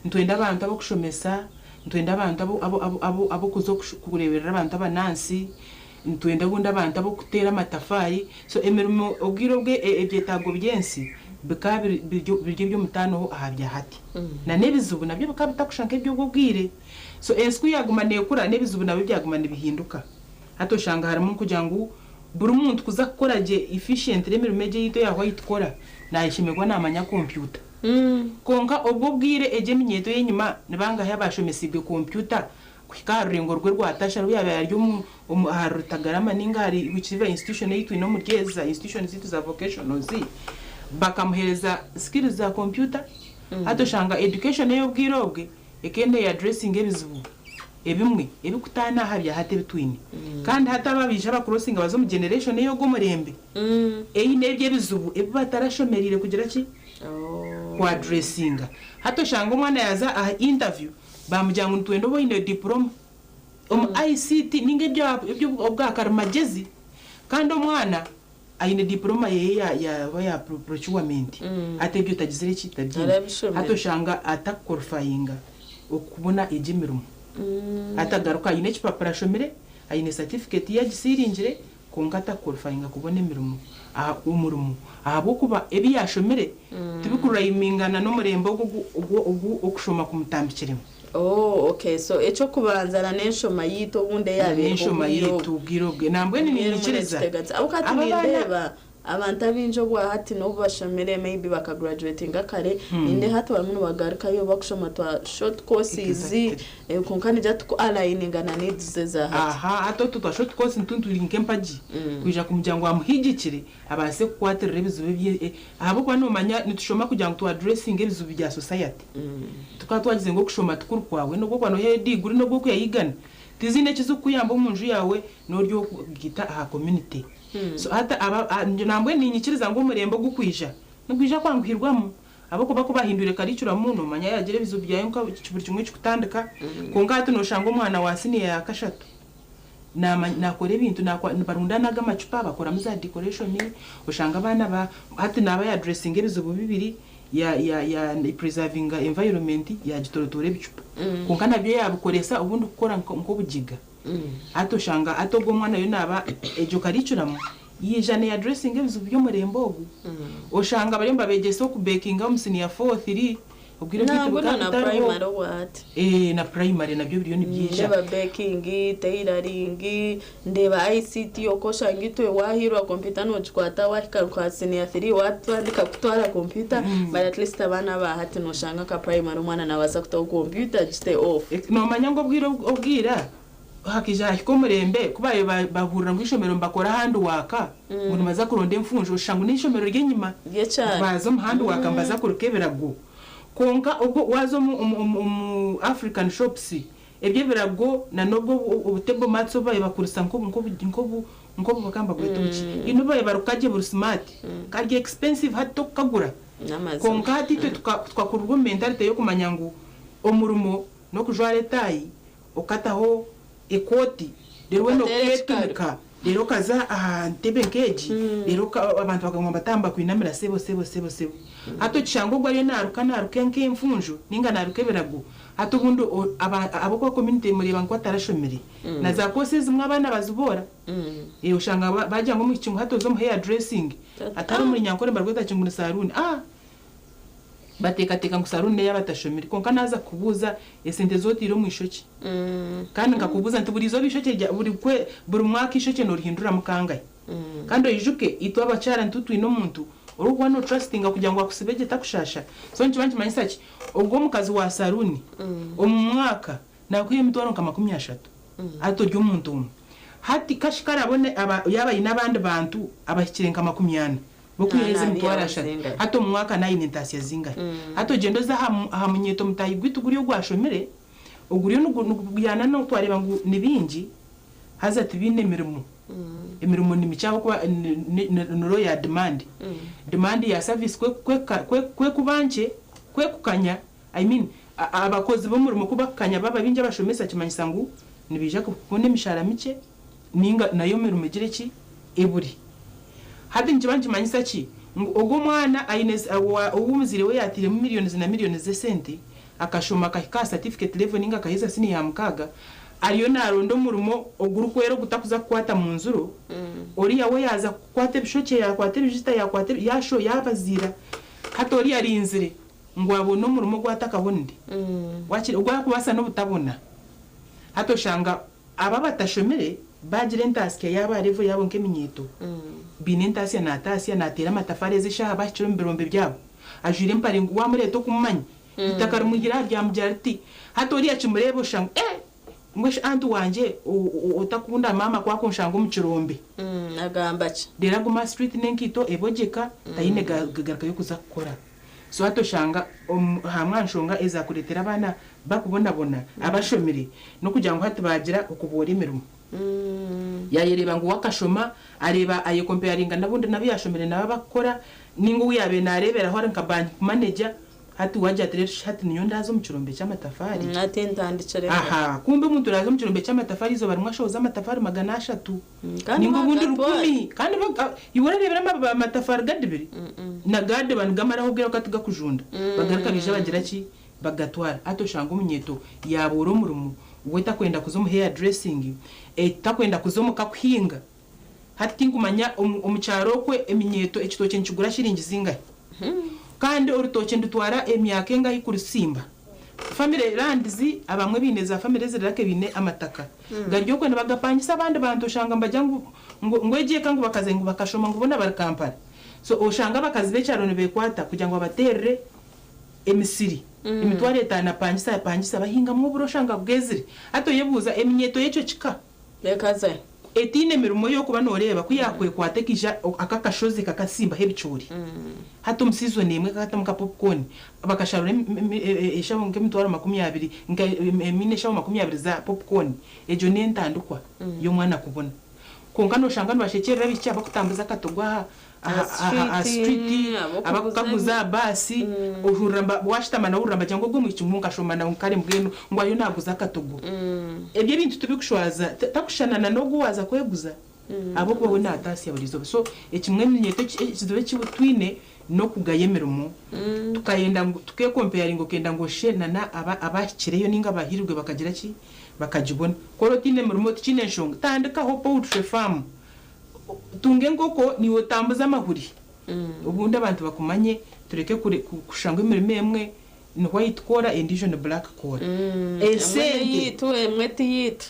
nitwenda abantu ab'okushomesa, nitwenda abantu ab'okuza kureeberera abantu abanansi, nitwenda obundi abantu ab'okuteera amatafaari. So emirimo obwire obwe ebyetaago by'ensi bikaba biri eby'omutaano aha bya hati. Na n'ebizibu nabyo bikaba bitakushusha nk'eby'obwo obwire. So ensi ku yaaguma neekura n'ebizibu nabyo byaguma nibihinduka. Hati oshanga harimu nkugira ngu buri muntu kuza kukora gye efficiently emirimo egi eyitu eya white collar nayeshemerwa namanya kompyuta. Kwonka obwo obwire egi eminyeeto eyenyima nibangahi abashomesiibwe kompyuta kuhika aha rurengo rwe rwa tertiary obu yabaire ari omu ahari Rutagarama ninga ahari whichever institution eyi twine omuri ezi za institution ziitu za vocationals bakamuhereza skills za kompyuta. Hati oshanga education eyobwire obwe Ekaba neeyadiresinga ebizibu ebimwe ebirikutaana aha bya hati ebi twine. Kandi hati abo abaija bakurosinga baza omu generation ey'ogwo omurembe eine ebyo ebizibu ebi batarashomereire kugira ki? Kuadiresinga. Hati oshanga omwana yaaza aha interview baamugira ngu nitwenda obe oine diploma omu ICT ninga eby'obwa karimagyezi kandi omwana Aine diploma yeye ya ya oba ya procurement hati ebyo tagizire ki tabyine Arabishomera. hati oshanga atakuqualifyinga okubona egyo emirimo hati agaruka aine ekipapura ashomire aine certificate ye agisiringire kwonka atakuqualifyinga kubona emirimo aha omurimo ahabwokuba ebi yashomire tibikurayimingana nomurembe ogu ogu ogu okushoma kumutambikiremu. Oh okay so ekyokubanza na nenshoma yitu obundi eyabaire Nenshoma obwire yitu obu. obwire obwe nambwenu Mbwenu ninyikiriza murekitegatsi ahabw'okuba hati aba abaana nindeeba abantu abaingi obwahati n'obu bashomire maybe baka graduatinga kare nindeeba hati barimu nibagarukayo bakushoma twa short courses Exactly. kwonka nigira tuku aligninga na needs eza hati. Aha hati otu twa short course nitu nituri nk'empagi kwija kumugira ngu amuhigikire abaase kukwatirira ebizibu ebi ahabw'okuba nomanya nitushoma kugira ngu tu addressinge ebizibu bya society. Tukaba twagize ngu okushoma tikuri kwawe, n'obu okuba noheyo diguri n'obu okuyayigana, tiziine ekizikukuyamba omu nju yaawe n'ori okugiita aha community. So hati aba nambwenu niinyikiriza ngu omurembe ogukwija nigwija kwanguhirwamu ahabw'okuba ku bahindwire curriculum nomanya yaagira ebizibu byayo nka buri kimwe kikutandika kwonka hati noshanga omwana wa siniya ya kashatu nakora ebintu nibarundana ago amacupa bakoramu za decoration oshanga abaana ba hati naaba ya addressinga ebizibu bibiri ya ya ya preservinga environment yagitorotoora ebicupa kwonka nabyo yabikoresa obundi kukora nk'obugiga hati oshanga hati ogwo omwana yo naaba egyo curriculum yaija ne addressinga ebizibu by'omurembe ogu oshanga bariyo nibabegyesa okubekinga omu senior four, three. Obwire bwaitu Nangwa bukaba na butariho. primary obwahati. Eh, na primary nabyo biriyo nibyija. Ndeba baking, tailoring, ndeba ICT okoshanga itwe wahirwa kompyuta nogikwata wahika nka senior 3 watandika kutwara kompyuta, but at least abaana ba hati noshanga nka primary omwana nabaasa kutaho kompyuta agite off. Nomanya ngu obwire obwira hakija hahika omurembe ku baabaire bahurira ngu eishomero nibakora hand work, ngu nibaza kuronda enfunjo, oshusha ngu n'eishomero ry'enyima baza omu hand work nibaza kuruka ebirago. Kwonka obwo waaza omu omu omu African shops eby'ebirago na n'obwo obu table mats obu baabaire bakurisa nk'obu nk'obu nk'obu nk'obu bakaba nibabweta obuki? Haine obu baabaire baruka gye buri smart kari expensive hati tokukagura. Kwonka hati itwe tukakurirwa omu mentality y'okumanya ngu omurimo n'okujwara etaayi okataho ekooti reero weena Okateera ekikaru. okeetumika reero okaza aha ntebe nk'egi reero abantu bakaguma nibataaha nibakwinamira sebo sebo sebo sebo. Hati okishanga ogwo ariyo naaruka naaruka nk'enfunjo nainga naaruka ebirago hati obundi ahabw'okuba community emureeba nku atarashomire. Na za course ezimwe abaana baziboora. Oshanga baagira ngu omwishiki ngu hati oze omu hair dressing atari omuri nyankore nibarweta ki ngu ni saluuni aah! Bateekateeka ngu saluuni n'ey'abatashomire. Kwonka naaza kukubuuza esente ezi otaire omu ishokye. Kandi nkakubuuza nti buri izooba eishokye rya buri kwe buri mwaka eishokye noorihinduramu kangahi? Kandi oijuke itwe abakyara nitwe twine omuntu orikuba nootrustinga kugira ngu akusibe gye takushaasha. So nikiba nikimanyisa ki? Ogwo omukazi wa saluuni omu mwaka naakuha emitwaro nka 30 hati ori omuntu omwe. Hati kashi karabone aba yaaba aine abandi bantu abahikire nka 40. B'okwihayo ezi emitwaro ashatu. Hati omu mwaka naayine entaasya zingahi? Hati ogyende oze aha munyeeto mutaahi gwaitu guriya ogwashomire, oguriyo niguguyana n'ogu twareeba ngu ni baingi haza tibaine mirimo. Emirimo ni mikye ahabw'okuba ni law ya demand. Demand ya service ku ekuba nkye, ku ekukanya, I mean abakozi b'omurimo ku bakukanya baaba baingi abashomesa kimanyisa ngu nibaija kubona emishaara mikye nainga nayo emirimo egire ki? Ebure. Hati nikiba nikimanyisa ki? Ngu ogwo omwana aine ou omuzaire we yaatairemu millions na millions z'esente, akashoma akahika aha certificate level nainga akaheza siniya ya mukaaga, ariyo naaronda omurimo ogurikwera ogutakuza kukwata mu nzuro, oriya we yaaza kukwata ebishokye, yaakwata ebijita, yaakwata yaasho yaabaziira. Hati oriya arinzire ngu abone omurimo ogu atakabonire, waakiri ogu arikubaasa n'obutabona. Hati oshanga Abo abatashomire baagira entaasya yaabo aha level yaabo nk'eminyeeto. Baine entaasya naataasya, naateera amatafaari ezi eshaaha bahikire omu birombe byabo. Ajwaire empare ngu waamureeta okumumanya, eitaka rimwihire aha ryamugira riti, Hati oriya akimureeba oshusha ngu eh! Mbwenu shi aunt wangye otakunda maama ku akunshanga omu kirombe? Agamba ki? Reero aguma aha street n'enkaito ebogyeka, taine garuka y'okuza kukora. So hati oshanga hamwe aha nshonga ezakureetera abaana bakubonabona abashomire n'okugira ngu hati baagira okuboora emirimo. Yaayereeba ngu we akashoma, areeba ayekompeyaringa n'abundi n'abu yaashomire nabo abakukora, nainga ou yaabaire naareeberaho ari nka bank manager, hati we agira ati reero shi hati ninyowe ndaaze omu kirombe ky'amatafaari? Hati ntandikire nkahi? Aha, kumbe omuntu oraaze omu kirombe ky'amatafaari eizooba rimwe ashohoza amatafaari 300. Kandi Ninga obundi bagatwara. 1000. Kandi iwe orareebera amatafari gadibire? Na gadiba nigamaraho obwire bukaba tigakujunda. Bagaruka baija bagira ki? Bagatwara. Hati oshanga omunyeeto yaabuura omurimo, we takwenda kuza omu hair dressing, takwenda kuza omuka kuhinga. Hati tinkumanya omu kyaro okwe eminyeeto ekitookye nikigura shiringi zingahi? Kandi orutookye nirutwara emyaka engahi kurusimba? Family lands, abamwe baine za family eziri lucky baine amataka gari okwe nibagapangisa abandi bantu oshanga nibagira ngu ngu egi eka ngu bakaza ngu bakashoma ngu boona bari Kampala. So oshanga abakazi b'ekyaro nibekwata kugira ngu babaterere emisiri 50,000 apangise apangise bahingamu oburo oshanga bwezire. Hati oyebuuza eminyeto y'ekyo kika etaine mirimo y'okuba nooreeba ku yaakwekwata ekaija aka akashozi kakasimbaho ebicoori. Hati omu season emwe kakatamu nka popcorn bakasharura eshaho nk'emitwaro 20 nka I mean eshaho 20 za popcorn. Egyo n'entandikwa y'omwana kubona. Kwonka nooshanga nibashekyerera abaishiki abakutambuza akatogo aha aha street, abakukaguza aha baasi, ohurira waashutama nawe ohurira nibagira ngu ogwo omwishiki ngu nkashoma nawe kare mbwenu ngu ariyo naaguza akatogo. Ebyo ebintu tibikushwaza, takushushana na n'ogwo owaaza kweguza ahabw'okuba we naataasya buri izooba. So ekimwe eminyeeto ekizibu eki twine n'okugaya emirimo, tukayenda ngu tukeekompeyaringa okenda ngu oshushe na n'abahikireyo nainga abahiirwe bakagira ki? Bakagibona. Ku ori otaine mirimo tikiine nshonga, tandikaho poultry farm. Tunga enkoko naiwe otambuze amahuri obundi abantu bakumanye tureke kushusha ngu emirimo emwe Ni white collar endiijo ni black collar. Emwe neyiitu emwe tiyiitu.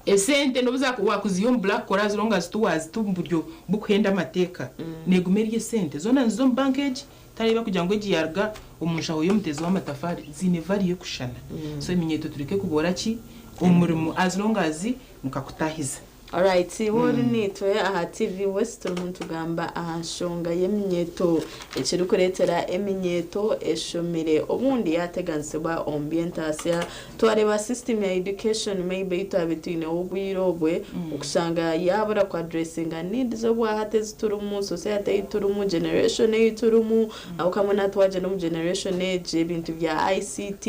Esente nobu wakuziiha omu black collar as long as tiwazita omu buryo bukuhenda amateeka neguma eri esente. Zoona niziza omu bank egi tareeba kugira ngu egi yaruga omu nshaho y'omuteezi w'amatafaari ziine value ekushushana. So eminyeeto tureke kuboora ki omurimo as long as nikakutahiza. Alright, iwe ori naitwe aha TV West turimu nitugamba aha nshonga y'eminyeeto ekirikureetera eminyeeto eshomire obundi yaateganisibwa omu by'entaasya. Twareeba system ya education maybe ei twabaire twineho obwire obwe okushanga yaabura ku addressinga needs obwahati ezi turimu, society ei turimu, generation ei turimu ahabw'okuba mbwenu hati wagyenda omu generation egi ebintu bya ICT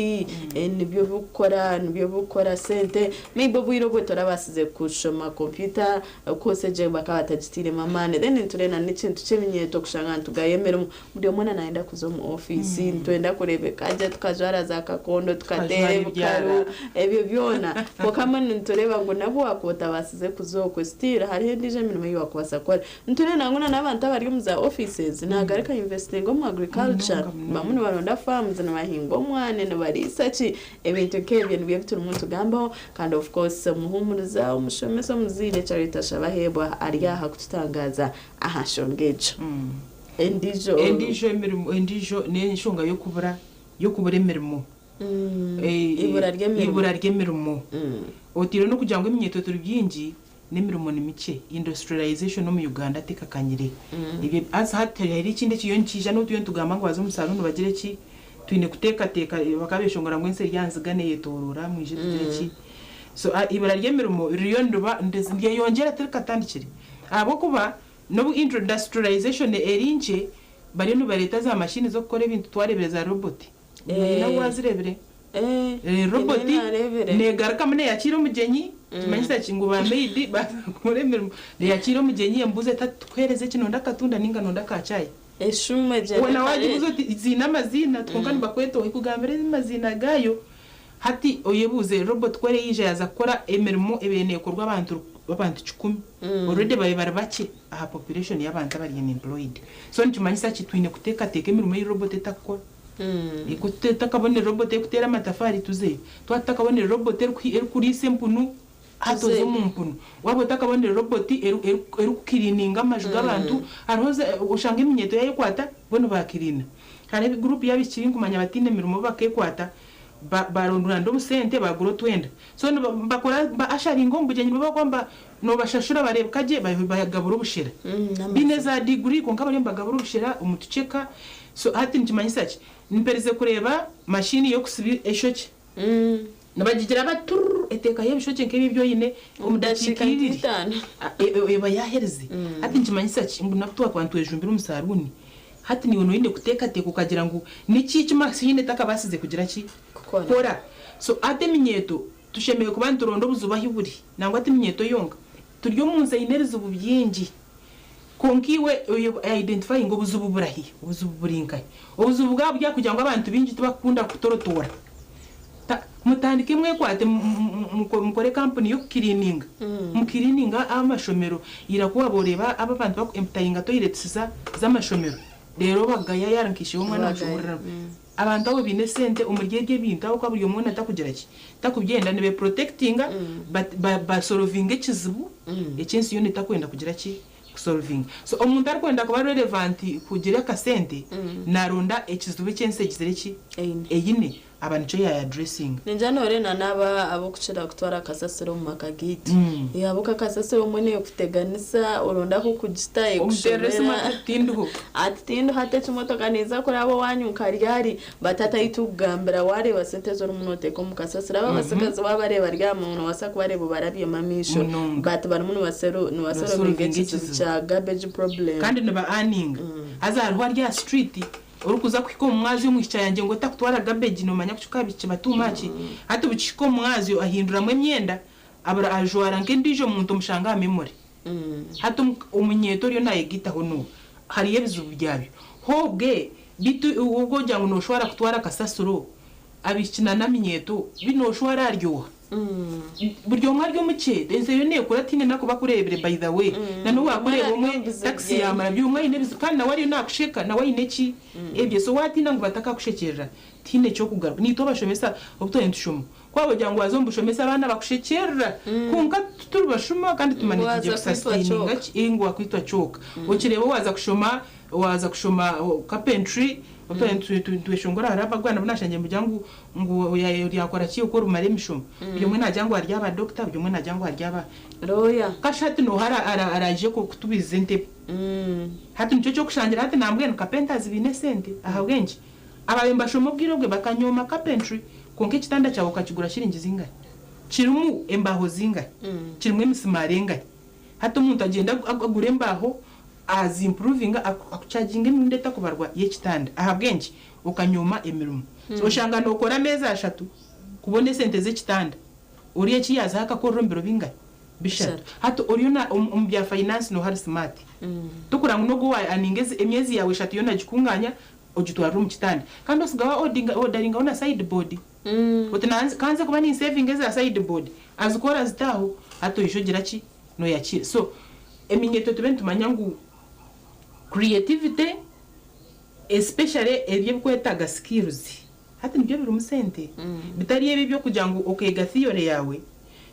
nibyo birikukora nibyo birikukora sente. Maybe obwire obwe torabaasize kushoma computer course egyo bakaba batagiteiremu amaani then nitureeba n'ekintu ky'eminyeeto kushanga nitugaya emirimo buri omwe na nayenda kuza omu office nitwenda kureebeka gye tukajwara za kakondo tukateera ebikaru ebyo byona kwonka mbwenu nitureeba ngu nabwo wakuba otabaasize kuza okwe still hariho endiijo emirimo ei wakubaasa kukora Nitureeba nangwa na n'abantu abari omu za offices nagaruka investinga omu agriculture bamwe nibaronda farms nibahinga omwani nibariisa ki ebintu nk'ebyo nibyo ebi turimu nitugambaho kandi of course omuhumuriza omushomesa omuzaire Charity Ashabahebwa ari aha kututangaaza aha nshonga egyo. Endiijo. Endiijo emirimo endiijo n'enshonga y'okubura y'okubura emirimo. Ibura ry'emirimo. Ibura ry'emirimo. Otiireho n'okugira ngu eminyeeto turi bingi N'emirimo ni mikye, industrialization omu Uganda tekakanyire. Ebyo haza hati hariho ekindi ekiriyo nikiija n'obu turiyo nitugamba ngu baze omu saluuni bagire ki, twine kuteekateeka bakaba beshongora ngu ensi eri aha nziga neyetooroora mwije tugire ki. So eibura ry'emirimo ririyo niriba niryeyongyera tirikatandikire ahabw'okuba n'obu industrialization eri nkye bariyo nibareeta za mashini z'okukora ebintu twareebire za robot. Oine ahu waazireebire? Roboti neegarukamu neeyakiira omugyenyi, nikimanyisa ki ngu ba maid baaza kukora emirimo, neeyakiira omugyenyi emubuuza eti hati tukuheereze ki noyenda akatunda nainga noyenda aka chai? Weena waagibuuza oti ziine amaziina kwonka nibakweta oha ekugambira amaziina gaayo. Hati oyebuuze roboti ku ereija yaaza kukora emirimo ebaire neekorwa abantu abantu kikumi, already babaire bari bakye aha population y'abantu abari unemployed. So nikimanyisa ki twine kuteekateeka emirimo ei roboti etakukora. Ku tutakabonire roboti erikuteera amatafaari tuzeyo. Twaba tutakabonire roboti erikuriisa empunu, hati oze omu mpunu. Waaba otakabonire roboti erikukiriininga amaju g'abantu, hariho oshanga eminyeeto yaayekwata bo nibaakiriina. Hariho guruupu y'abaishiki ei ndikumanya bataine mirimo bo bakeekwata barondoranda obusente baagura otwenda. So nibakora ba asharinga omu bugyenyi nibo noobashashura bareebeka gye bagabura obushera. Baine za diguri kwonka bariyo nibagabura obushera omu tukyeka. So hati nikimanyisa ki? Mperize kureeba mashini y'okusiba eishokye. Nibagigira bati turr eteekaho ebishokye nk'ebi ebi oine omu dakiika ibiri eba yaaherize. Hati nikimanyisa ki? Ngu nabu twakuba nitwejumbira omu saruuni, hati naiwe nooba oine kuteekateeka okagira ngu niki eki mashini etakabaasize kugira ki? Kukora. So hati eminyeeto tushemereire kuba nituronda obuzibu ahu buri. Nangwa ti minyeeto yonka. Turi omu nsi eine ebizibu bingi. Kwonka iwe identifyinga obuzibu burahi? Obuzibu buri nkahi? Obuzibu bwaba buri aha kugira ngu abantu baingi tibakukunda kutorotoora. Mutandike mwekwate mukore kampuni y'okukiriininga. Mukiriininge amashomero. Ira ku waaba oreeba aba abantu baku emptyinga toiletsi z'amashomero reero bagaya yaari nka ishe w'omwana bashoboorora. Abantu abo baine esente omuri ebyo ebintu ahabw'okuba buri omwe weena takugira ki? Takubyenda nibeprotectinga basolovinga ekizibu eki ensi yoona etakwenda kugira ki? Kusolovinga. So omuntu arikwenda kuba relevant kugira akasente naronda ekizibu eki ensi egizire ki? Eine aba nikyo yayadressinga. Ningira noreeba n'aba ab'okukira kutwara kasasiro omu maka gaitu. Ahabw'okuba kasasiro obumwe neekuteganisa, oronda ah'okugita, Omuteerera esimu ekushobera. ati tindiho. Ati tindiho hati ekimotoka ninza kuraba owaanyu nka ryari. But hati ahi turikugambira waareeba sente ezi orimu nooteeka omu kasasiro, abo abatsigazi waabareeba bari aha murimo noobaasa kubareeba obarabyemu amaisho. Munonga. But barimu nibasorovinga Nibasorovinga ekizibu ekizibu. kya garbage problem. Kandi niba earninga. Haza hariho ari aha street Orikuza kuhika omu mwazyo omwishiki ayangye ngu otakutwara garbage nomanya ku kikaba kiba too much hati bukihika omu mwazyo ahinduramu emyenda abura ajwara nk'endiijo muntu omushanga aha memory hati omunyeeto oriyo nayegaitaho n'oha hariyo ebizibu byabyo hobwe beitu iwe ogira ngu noshwara kutwara kasasiro abaishiki na n'aminyeeto bi noshwara ahari oha? Buri omwe ari omukye, ensi eriyo neekura tihaine naku bakureebire by the way. Na n'obu waakureeba omwe takisi yaamara buri omwe aine ebizibu kandi nawe ariyo naakusheka nawe aine ki? Ebye. So waatiina ngu batakakushekyerera tihaine ky'okugaruka. Naitwe abashomesa obu twaba nitushoma, ku waabagira ngu waaza omu bushomesa abaana bakushekyerera kwonka tituri bashuma kandi Ngu tumanegingye waaza kwitwa kusasitaininga kyoka. ki? Ngu waakwitwa kyoka. Okireeba waaza kushoma Waaza kushoma carpentry, nitweshongora hariho abagwana abu naashangire nibagira ngu ngu oryakora ki oku orimara emishomo. Buri omwe naagira ngu aryaba doctor, buri omwe naagira ngu aryaba Lawyer. Kasha hati nooha araije kutubiiziza entebe? Hati nikyo ky'okushangira hati nambwenu carpenters baine esente. Ahabw'enki? Abaabaire nibashoma obwire obwe bakanyooma carpentry kwonka ekitanda kyawe okakigura shiringi zingahi? Kirimu embaaho zingahi? Kirimu emisimaari engahi? Hati omuntu agyenda agura embaaho Azi-impuruvinga, akuchaginga emirundi etakubarwa y'ekitanda. Ahabw'enki? Okanyooma emirimo. So oshanga nookora ameezi ashatu kubona esente z'ekitanda. Oriya eki yaazaho akakorera omu biro bingahi? Bishatu. Hati oriyo na omu bya finance nooha ari smart. Tokureba ngu n'ogu owa aninga emyezi yaawe eshatu yoona agikunganya ogitwarire omu kitanda. Kandi osiga wa odaringaho na side board. Oti nanze ka nze kuba ninsevinga eza side board. Azikora azita aho, hati oija ogira ki? Noyakiira. So eminyeeto tube nitumanya ngu creativity especially ebi ebirikwetaaga skills hati nibyo birimu sente bitari ebi ebyokugira ngu okeega theory yaawe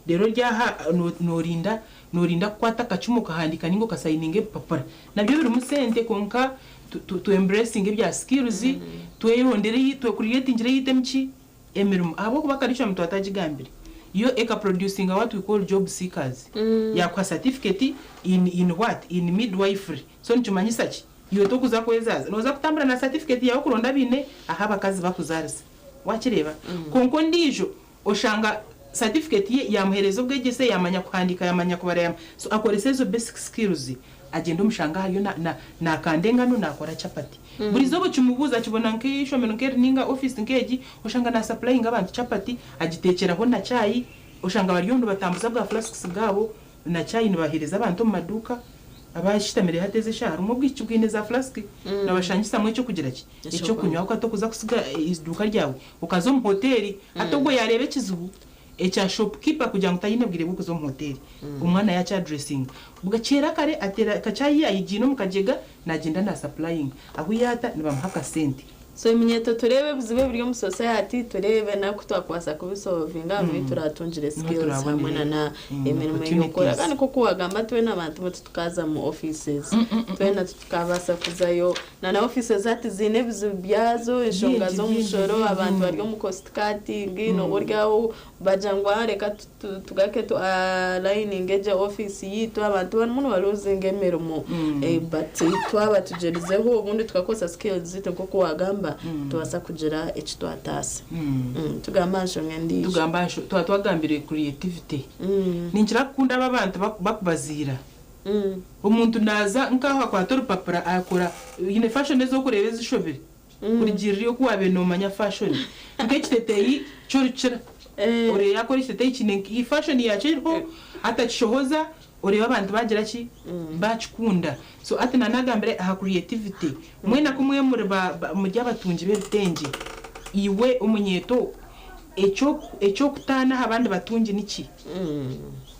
reero ori aha norinda norinda kukwata akacumu okahandiika ninga okasayininga ebipapura nabyo birimu sente kwonka tu embracinge ebya skills twerondere twe creatingire eyaitu emiki emirimo ahabw'okuba curriculum twaba twagigambire yo eka producinga what we call job seekers yakuha certificate in in what in midwifery so nikimanyisa ki iwe tokuza kwezaaza noza kutambura na certificate yaawe kuronda abaine ahu abakazi bakuzaarisa wakireeba kwonka ondiijo oshanga certificate ye yamuhereza obwegyese yamanya kuhandiika yamanya kubara yamanya so akoresa ezo basic skills Agyenda omushanga ariyo nakanda engano nakora chapati. Buri izooba okimubuuza akibona nk'eishomero nk'eri ninga ofiisi nk'egi oshanga na supplyinga abantu chapati agiteekyeraho na chai oshanga bariyo nibatambuza bwa flasks bwabo na chai nibaheereza abantu omu maduuka abashutamire hati ezi eshaaha harimu obwishiki bwine za flask nibabashangisamu eky'okugira ki eky'okunywa ahabw'okuba tokuza kusiga eiduuka ryawe okaza omu hoteeri hati ogwo yareeba ekizibu Ekya shop keeper kugira ngu tayine bwire bwokuza omu hoteri omwana yakya dressinga bwakyera kare atera ka chai ayigiine omu kagyega nagyenda na supplyinga ahu yata nibamuha akasente. So eminyeto tureebe ebizibu ebiri omu society tureebe naku twakubaasa kubisolvinga hamwe turatungire Niho skills hamwe turabonere na na emirimo ey'okukora opportunities. kandi nk'oku wagamba twena abantu mwe titukaza mu offices twena titukabaasa kuzayo Na na offices hati ziine ebizibu byazo, enshonga Bingi, bingi, z'omushoro, bingi. abantu bari omu cost cutting, nooba ori aho bagira ngu aa reka tugaruke tu aligninge gye office yaitu, abantu barimu nibaluzinga emirimo. But twaba tugyerizeho obundi tukakozesa skills zaitu nk'oku waagamba, nitubaasa kugira eki twataasa. Tugambe aha nshonga endiijo. Tugambe aha nshonga, twaba twagambire creativity. Ninkira kukunda aba abantu bakubaziira. Omuntu naaza nk'aho akwata orupapura akora, haine fashoni ezi orikureeba ezishobire kurugiirira oku waabaire noomanya fashoni. Nk'ekiteteeyi ky'orukira, oreeba yaakora ekiteteeyi kiine fashoni yaakyo eriho, atakishohoza, oreeba abantu baagira ki? Baakikunda. So hati naanagambire aha creativity, mwena ku mwe muri muri abatungi b'ebitengye, iwe omunyeeto eky'okutaana aha bandi batungi niki?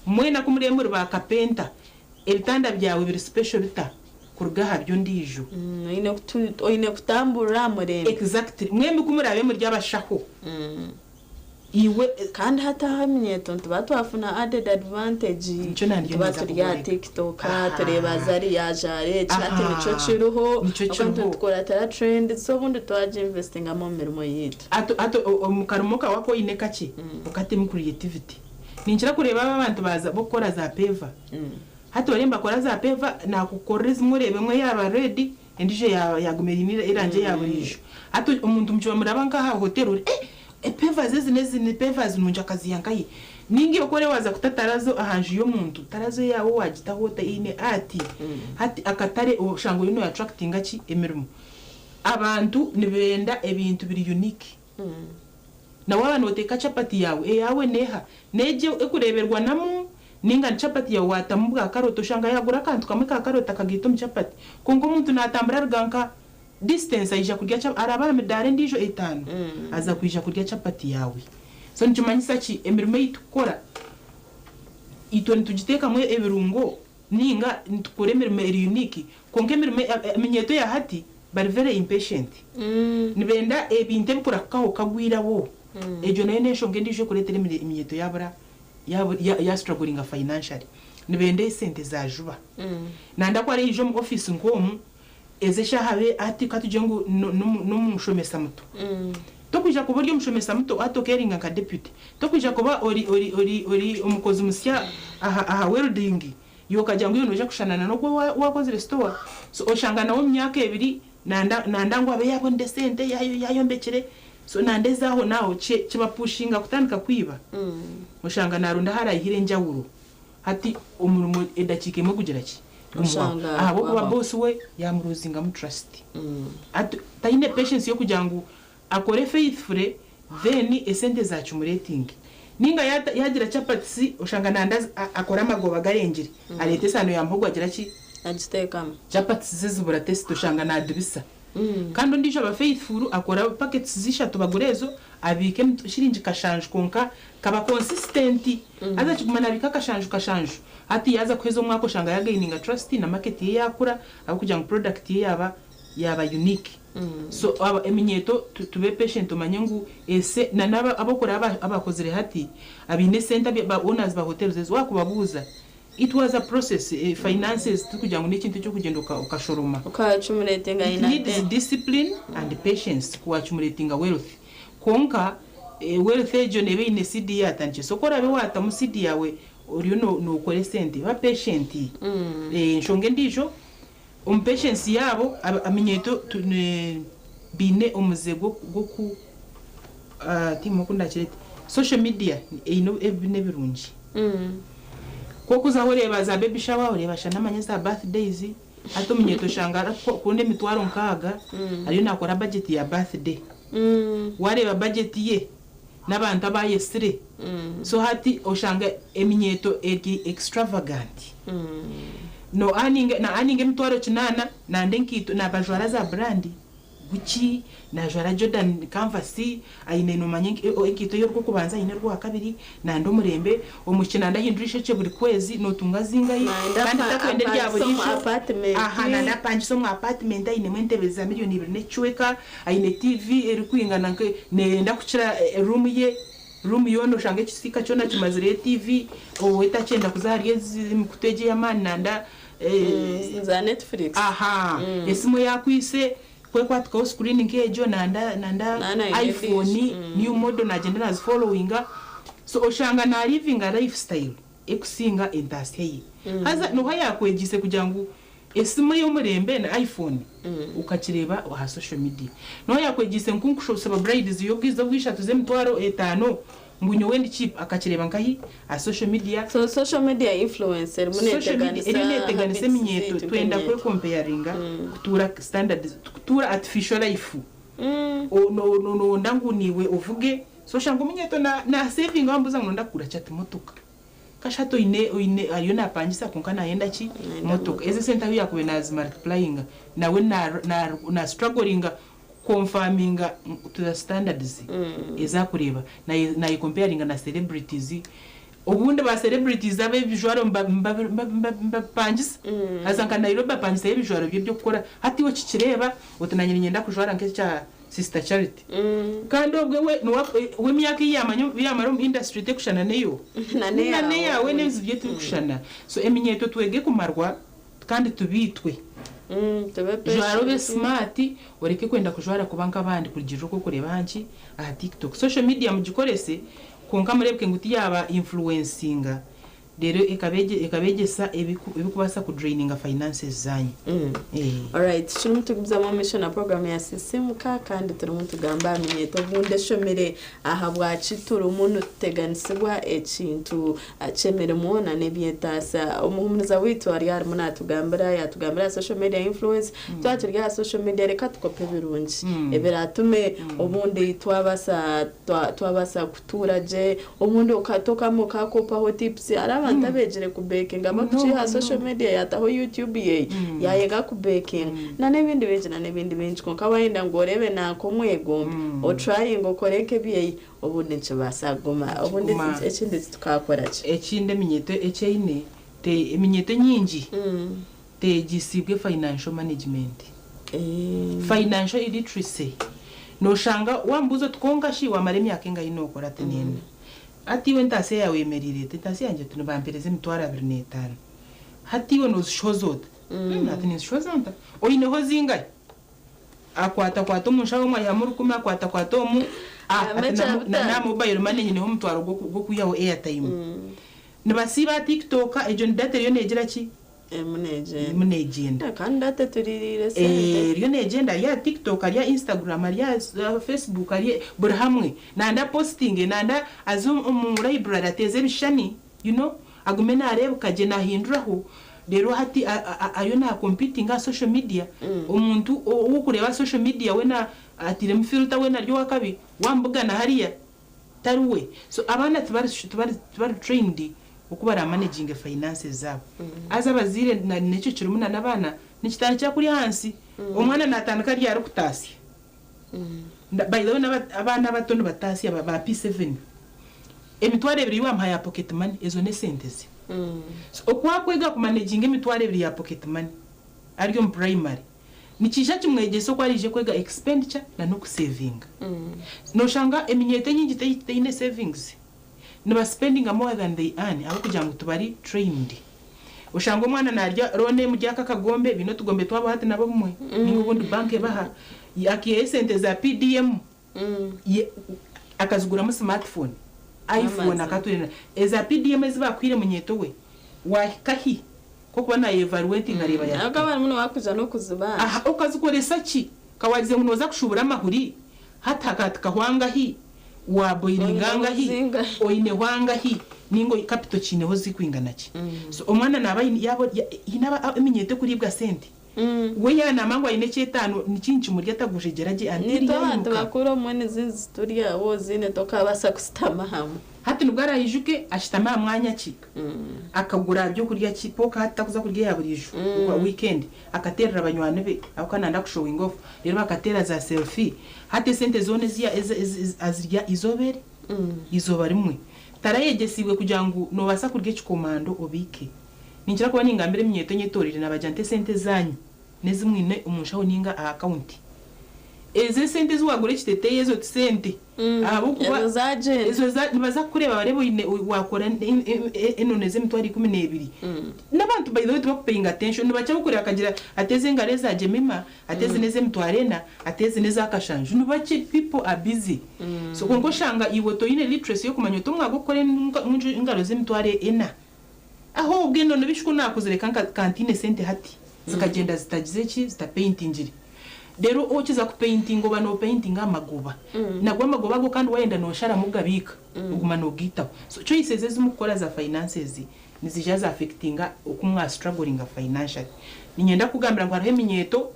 Mwena ku muriyo muri ba kapenta, ebitanda byawe biri special bita kuruga aha by'ondiijo? Oine kutamburira aha murembe. Exactly. Mwembi ku muraabe muri abashaho, iwe. Kandi hati aha eminyeeto nituba twafuna added advantage. Nikyo nandiyo Nituba ninza turi aha kuboreka. TikTok, tureeba Zari yaajwara eki, hati nikyo kiriho. Nikyo Ahabw'okuba kiriho. nitukuratira trends, so obundi twagiinvestingamu omu mirimo yaitu. Hati omu karimo kaawe aku oine kakye, okatemu creativity. Ninkira kureeba aba abantu baaza b'okukora za peeva. Hati bariyo nibakora za peeva, naakukorera ezimwe oreeba emwe yaaba red, endiijo yaaguma eine erangi eya buriijo. Hati omuntu mukiba muraba nk'aha hoteeri ori eh epeevas ezi n'ezi ni peevas nungi akaziiha nkahi? Nainga iwe ku oreba waaza kuta tarazo aha nju y'omuntu, tarazo yaawe waagitaho ota eine art. Hati akatare oshanga oriyo nooyaturakitinga ki? Emirimo. Abantu nibenda ebintu biri unique. Na waaba nooteeka chapati yaawe, eyaawe neeha? N'egyo ekureeberwanamu nainga ni chapati yaawe waatamu bwa karoti oshanga yaagura akantu kamwe ka karoti akagaita omu chapati. Kwonka omuntu naatambura aruga nka distance aija kurya chapati, araba aha midaara endiijo etaano aza kwija kurya chapati yaawe. So nikimanyisa ki? Emirimo ei tukukora itwe nitugiteekamu ebirungo ninga nitukora emirimo eri unique? Kwonka emirimo eminyeeto ya hati bari very impatient. Nibenda ebintu ebikurahukaho kagwiraho. Egyo nayo n'enshonga endiijo erikureetera eminyeeto yaabura ya strugglinga financially. Nibenda esente za juba. Nanda ku araija omu office nk'omu, ezi eshaaha abe hati katugire ngu n'omushomesa muto. Tokwija kuba ori omushomesa muto hati okeeringa nka deputy. Tokwija kuba ori ori ori ori omukozi musya aha aha welding iwe okagira ngu iwe noija kushushana na n'ogwo owakozire store. So oshanga nawe omu myaka ebiri nanda nanda ngu abe yaabonire esente yaayombekire. So nanda ez'aho n'aho kibapushinga kutandika kwiba. Oshanga naaronda ahu araihire enjawuro. Hati omurimo edakiika emwe gugira ki? Gumuhwaho. Oshanga Ahabw'okuba gwabaho. boss we yaamuruzingamu trust. Hati taine patience y'okugira ngu akore faithfully then esente za accumulating. Ninga yagira chapatisi oshanga nanda akora amagoba garengire. Areeta esaano ya muhogo agira ki? Agiteekamu. Chapatisi ze zibura taste oshanga naadibisa. Kandi ondiijo aba faithful akora packets zishatu bagura ezo abiika shiringi kashanju kwonka kaba consistent. Haza akiguma nabiika akashanju kashanju hati yaaza kuheza omwaka oshanga yagaininga trust na market ye yakura ahabw'okugira ngu product ye yaba yaba unique. So eminyeeto tube patient omanye ngu ese na n'aba abokureba abakozire hati abaine esente ba owners ba hotels ezo wakubabuuza It was a process, finances tikugira ngu n'ekintu eky'okugyenda okashoroma. Oka accumulatinga It in a needs day. discipline and patience ku accumulatinga wealth. Kwonka wealth egyo neeba eine seed ei yatandikire. So ku oraabe waatamu seed yaawe oriyo nookora esente, ba patient. Enshonga endiijo, omu patience yaabo aminyeeto baine omuze gw'oku tihaine oku ndaakireete, social media eine ebibi n'ebirungi. Ku orikuzaho oreeba za baby shower, oreeba shana manya za birthdays, hati omunyeeto oshanga arikukunda emitwaro nkaaga ariyo naakora budget ya birthday. Waareeba budget ye n'abantu abu ayetsire, so hati oshanga eminyeeto eri extravagant. No earninga na earninga emitwaro kinaana nanda enkaito nabajwara za brand. Gucci, najwara Jordan canvas, aine nomanya enkaito ye orw'okubanza aine orwakabiri, nanda omurembe, omwishiki nanda ahindura eishokye buri kwezi, notunga zingahi, Nayenda kandi takwenda erya apangise omu buriijo, apartment. Aha nanda apangise omu apartment ainemu entebe za million ibiri n'ekicweka, aine TV erikwingana nka neyenda kukira room ye, room yoona oshanga ekisiika kyona kimazireyo TV, owe takyenda kuza ahari ezi emikutu egi ey'amaani nanda Za Netflix. Aha, esimu eyakwitse kwekwatikaho screen nk'egyo nanda nanda Nana aine iPhone dish. new model nagyenda nazifollowinga so oshanga na livinga lifestyle ekusinga entaasya ye. Haza noha yakwegyeise kugira ngu esimu ey'omurembe ni iPhone okakireeba aha social media. Noha yakwegyeise ngu nkushaba brides y'obwizi obwishatu z'emitwaro etaano Ngu nyowe ndi cheap akakireeba nkahi? Aha social media. So social media influence erimu Social media neteganisa eriyo neteganisa habits eminyeeto zaitu twenda nk'eminyeeto. kwekompeyaringa kutuura standards kutuura artificial life. Noyenda ngu niiwe ovuge so oshanga omunyeeto na na sevinga wamubuuza ngu noyenda kugura ki ati motoka. Kasha hati oine oine ariyo napangisa kwonka nayenda ki? Motoka. Ezo esente ahu yakubaire nazi multiplyinga nawe na na na strugglinga Kuconfirminga to the standards ezi arikureeba. Nayecomparinga na celebrities. Obundi ba celebrities abo ebijwaro nibabipangisa. Haza nka Nairobi apangisayo ebijwaro bye eby'okukora. Hati iwe okikireeba oti nanye niinyenda kujwara nk'ekya Sister Charity. Kandi obwe we we emyaka ei yamara omu industry terikushushana n'eyo. Ninga n'eyaawe n'ebizibu bye tibirikushushana. So eminyeeto twege kumarwa kandi tube itwe. Jwara obe smart oreke kwenda kujwara kuba nk'abandi kurugirira oku orikureeba aha nki aha tiktok. Social media mugikorese kwonka mureebeke ngu tiyaba influencinga reero ekabegyesa ebikubaasa ku draininga finances zanyu. Alright, turimu tugumizamu omu maisho na program ya Sisimuka kandi turimu nitugamba aha minyeeto obundi eshomire ahabwaki turimu nituteganisibwa ekintu ky'emirimo na n'ebyetaasa. Omuhumuriza waitu ari arimu natugambira, yatugambira aha social media influence. Twaba turi aha social media reka tukope ebirungi ebiratume obundi twabasa twabasa kutuura gye, obundi okatokamu okakopaho tips. Hariho abantu abeegire kubekinga bakukiha social media, yataho YouTube ye, yayega kubekinga na n'ebindi bingi na n'ebindi bingi. Konka wayenda ngu orebe nanka omwegombe, otrayinga okore nk'ebyeyi, obundi nikibaasa kuguma. Obundi Kiguma. Ekindi tukakora ki? Ekindi, eminyeto ekyaine te eminyeto nyingi tegisibwe financial management, financial illiteracy. Noshanga wambuza oti, "Konka shi wamara emyaka engahi nokora?" Ati, "Nena." Ati, "Iwe entaasi yawe yemerire eti?" "Entaasi yangye tinibampereza 25,000." "Hati iwe nozishoza ota?" Ati, "Ninzishoza nta?" "Oineho zingahi?" Akwatakwata omu nshaho omwe, aihamu 100, akwatakwata omu. Ah, ati, na mobile money nyineho 100 gw'okwihaho airtime." Nibasiiba TikTok, egyo ni data eriyo negira ki? Erimu neegyenda. Kandi data tuririire sente. Eriyo neegyenda, ari aha TikTok, ari aha Instagram, ari aha Facebook, ari buri hamwe. Nanda posting, nanda aze omu library ateeze ebishushani, agume nareebeka gye, nahinduraho. Reero hati ariyo na competing aha social media. Omuntu ow'okureeba social media we atiremu filter, we naryo owakabi wamubugana hariya tari we. So abaana tibari trained oku baramanaginga finances zaabo. Haza abazaire nekyo kirimu na n'abaana nikitandikira kuri ahansi. Omwana natandika ryari arikutaasya? By the way, abaana abato nibatasya ba P7. 20,000 wamuha ya pocket money, ezo n'esente ze. So okwakwega kumanaginga 20,000 ya pocket money ari omu primary, nikiija kimwegyesa oku ariije kwega expenditure na n'okusevinga. Noshanga eminyeto enyingi teine savings, nibaspendinga more than they earn ahabw'okugira ngu tibari trained. Oshanga omwana narya loan emuryako akagombe, biine otugombe twabo hati nabo bumwe, ninga obundi banka ebaha, akiihayo esente za PDM akaziguramu smartphone, iPhone. Akatwine eza PDM ezi bakuhaire, munyeto we wahika hi kokuba nayevaluate nkareba? Nabwo abarimu nibakuja n'okuzibanja. Aha, okazikoresa ki? Kawagize ngu noza kushubura amahuri, hati hakati kahwangahi, waboiringa ngahi, oine hwangahi, ninga capital kiineho zikwingana ki? So omwana naba yaba hiine eminyeto ekuribwa sente. We yanama ngu aine ekyetaano, nikindi kimurya atagujegyera gye until Nitwe abantu yayimuka. bakuru omwe nizinzi turya woziine tokabaasa kusitama hamwe. Hati nibwo arayijuke ashitame aha mwanya ki, akagura byokurya ki poka. Hati takuza kurya ya burijo mm. Weekend akaterera banywani be aho kananda kushowing off, rero bakatera za selfie. Hati esente zoona azirya izooba eri, izooba rimwe. Tarayegyesibwe kugira ngu nobaasa kurya ekikomando obiike. Ninkira kuba ningambira eminyeto enyetorire, nabagira nti, "Esente zanyu nezimwine omu nshaho ninga aha akawunti, ezo esente eziwagura ekiteteyi, ezo tisente, ahabwokuba Ezo zagenda. Ezo nibaza kukureba barebe oine wakora enono ez'emitwaro 12." N'abantu, by the way, tibakupayinga attention. Nibakya kukureba akagira ati, "Ezi engaro eza Jemima, ate ezi n'ez'emitwaro 4, ate ezi n'ezakashanju." Nibakye, people are busy. So konka oshanga iwe toyine literacy yokumanya oti omwaka gukora engaro z'emitwaro 4, ahobwe enono bishuku nakuzireka kantine sente hati zikagenda zitagize ki, zitapaintingire. Rero okiza kupaintinga, oba nopaintinga amagoba. Nagwo amagoba ago kandi wayenda nosharamu ogabiika, oguma nogiitaho. So choices ezimukukora za finances nizija za affectinga oku mwa strugglinga financially. Ninyenda kugambira ngu hariho eminyeto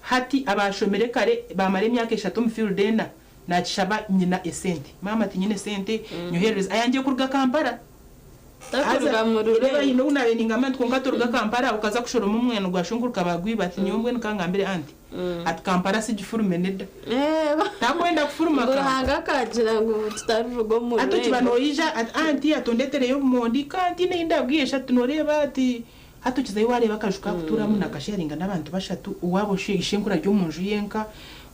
hati abashomere kare, bamara emyaka 3 omu field ena, nakishaba nyina esente, "Mama, tinyine sente, nyoherereza." Ayangiye kuruga Kampala. Takuruga mu rurembo. Reba, hine obu nabe ningamba nti, "Konka toruga Kampala ukaza kushoroma omweno gwa shonkuru kabagwiba." Ati, "Nyowe mbwenu kangambire anti," ati, "Kampala sigifurume neda." Takwenda kufuruma Ngu Kampala. Ruhanga akagira ngu tutaruruga omu Ati okiba rurembo. noyija ati, "Anti, atondetereyo obumondi." Kanti nindabwiye eshatu noreeba ati hati okizayo wareeba akaju kakuturamu nakasharinga n'abantu bashatu, owaabo ishenkura ryo omu nju yenka.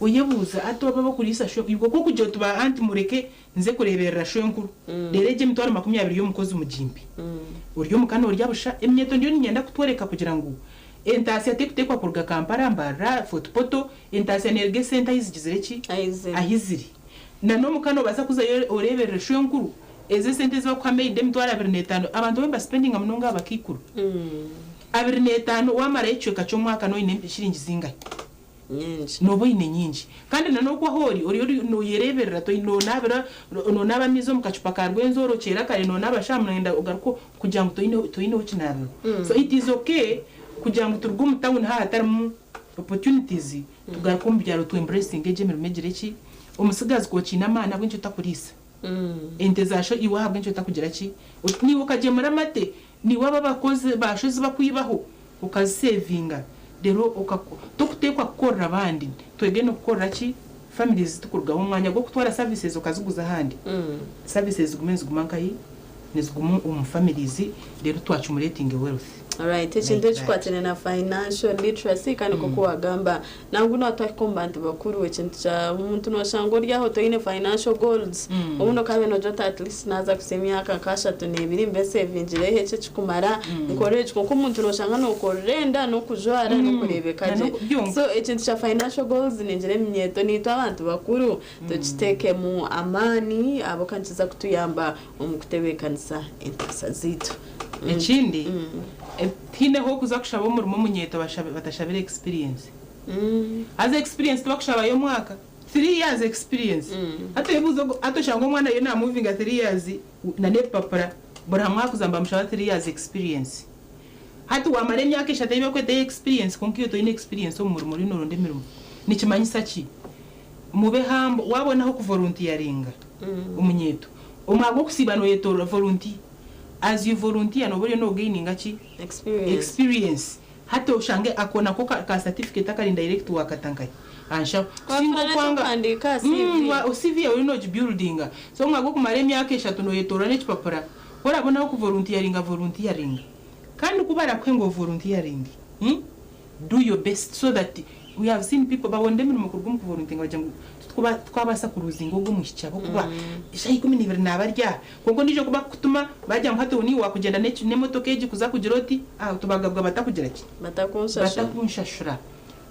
Oyebuuza ati, oba bakuriisa ibwe kokugira oti, "Ba anti, mureke nze kureberera shonkuru." Rero egyo 20,000 y'omukozi mugimbi, ori omuka norya busha. Eminyeto ndiyo ninyenda kutworeka kugira ngu entaasya tekuteekwa kuruga Kampala, Mbarara, Fort Portal. Entaasya neruga esente ahizigizire ki, ahiziri na n'omuka nobaasa kuzayo oreberere shonkuru. Ezo esente ezibakuha maid, 25,000, abantu bamwe baspendinga munonga aha bakaikuru. 25 wamarayo ekicweka ky'omwaka, noine shiringi zingahi? Nyingi. Noba oine nyingi. Kandi na n'oku aho ori noyereberera, nonaabira, nonaaba amaizi omu kacupa ka Rwenzori, okyera kare nonaaba sha 9, ogaruka kugira ngu toyineho kinaabiro. So it is okay kugira ngu turuge omu tawuni haha hatarimu opportunities, tugaruke omu byaro, tu embracinge egyo emirimo egire ki. Omusigazi kokiine amaani, ahabw'enki otakuriisa? Ente za sho iwe ahabw'enki otakugira ki? Naiwe okagyemura amate, naiwe abo abakozi ba sho ezi bakwibaho okazisevinga reero tokuteekwa kukorera abandi, twege n'okukorera ki? Families zitukurugaho omwanya gw'okutwara services okaziguza ahandi, services zigume niziguma nkahi? Niziguma omu families reero tu accumulatinge wealth. Alright, ekintu Like that. ekikwatine na financial literacy kandi nk'oku wagamba nangwa n'otahika omu bantu bakuru ekintu kya omuntu noshanga ori aho toine financial goals obundi okabe nogira oti at least naaza kuhitsya emyaka nka ashatu n'ebiri mbe nsevingireho eki ekikumara nkore eki kwonka omuntu noshanga nokorera enda n'okujwara n'okureebeka Na gye n'oku- so ekintu kya financial goals ningira eminyeeto naitwe abantu bakuru tukitekemu amaani ahabw'okuba nikiza kutuyamba omu kutebeekanisa entaasa zaitu. Ekindi, tihaine ah'okuza kushaba omurimo omunyeeto batashabire experience. Haza experience tibakushaba y'omwaka, 3 years experience. Hati oyebuuze ogu, hati oshanga omwana ariyo namuvinga 3 years na n'ebipapura, buri hamwe ahakuza nibamushaba 3 years experience. Hati wamara emyaka eshatu ei barikweta ey'experience kwonka iwe toine experience omu murimo oriyo noronda emirimo. Nikimanyisa ki? Mube humble, waabona ah'okuvoluntiyaringa omunyeeto, omwaka gw'okusiiba nooyetoorora volunteer. As you volunteer nooba oriyo noogaininga ki? Experience. Experience. Hati oshange ako nako ka ka certificate akari indirect waakata nkahi? Aha nshaho. Kusinga Waafuna okwanga n'eky'okuhandiika aha CV. CV yaawe oriyo noogibuildinga. So omwaka gw'okumara emyaka eshatu nooyetoorora n'ekipapura, ku oraabone ah'okuvoluntiyaringa voluntiyaringa. Kandi ku barakuhe ngu ovoluntiyaringe, do your best so that we have seen people babonire emirimo kuruga omu kuvoluntinga bagira ngu titukuba twabaasa kuruzinga ogu omwishiki ahabw'okuba eshaaha 12 naaba ari aha. Kwonka ondiijo ku bakukutuma bagira ngu hati niiwe waakugyenda n'emotoka egi kuza kugira oti ah tubagabwa batakugira ki? Batakunshashura. Batakunshashura.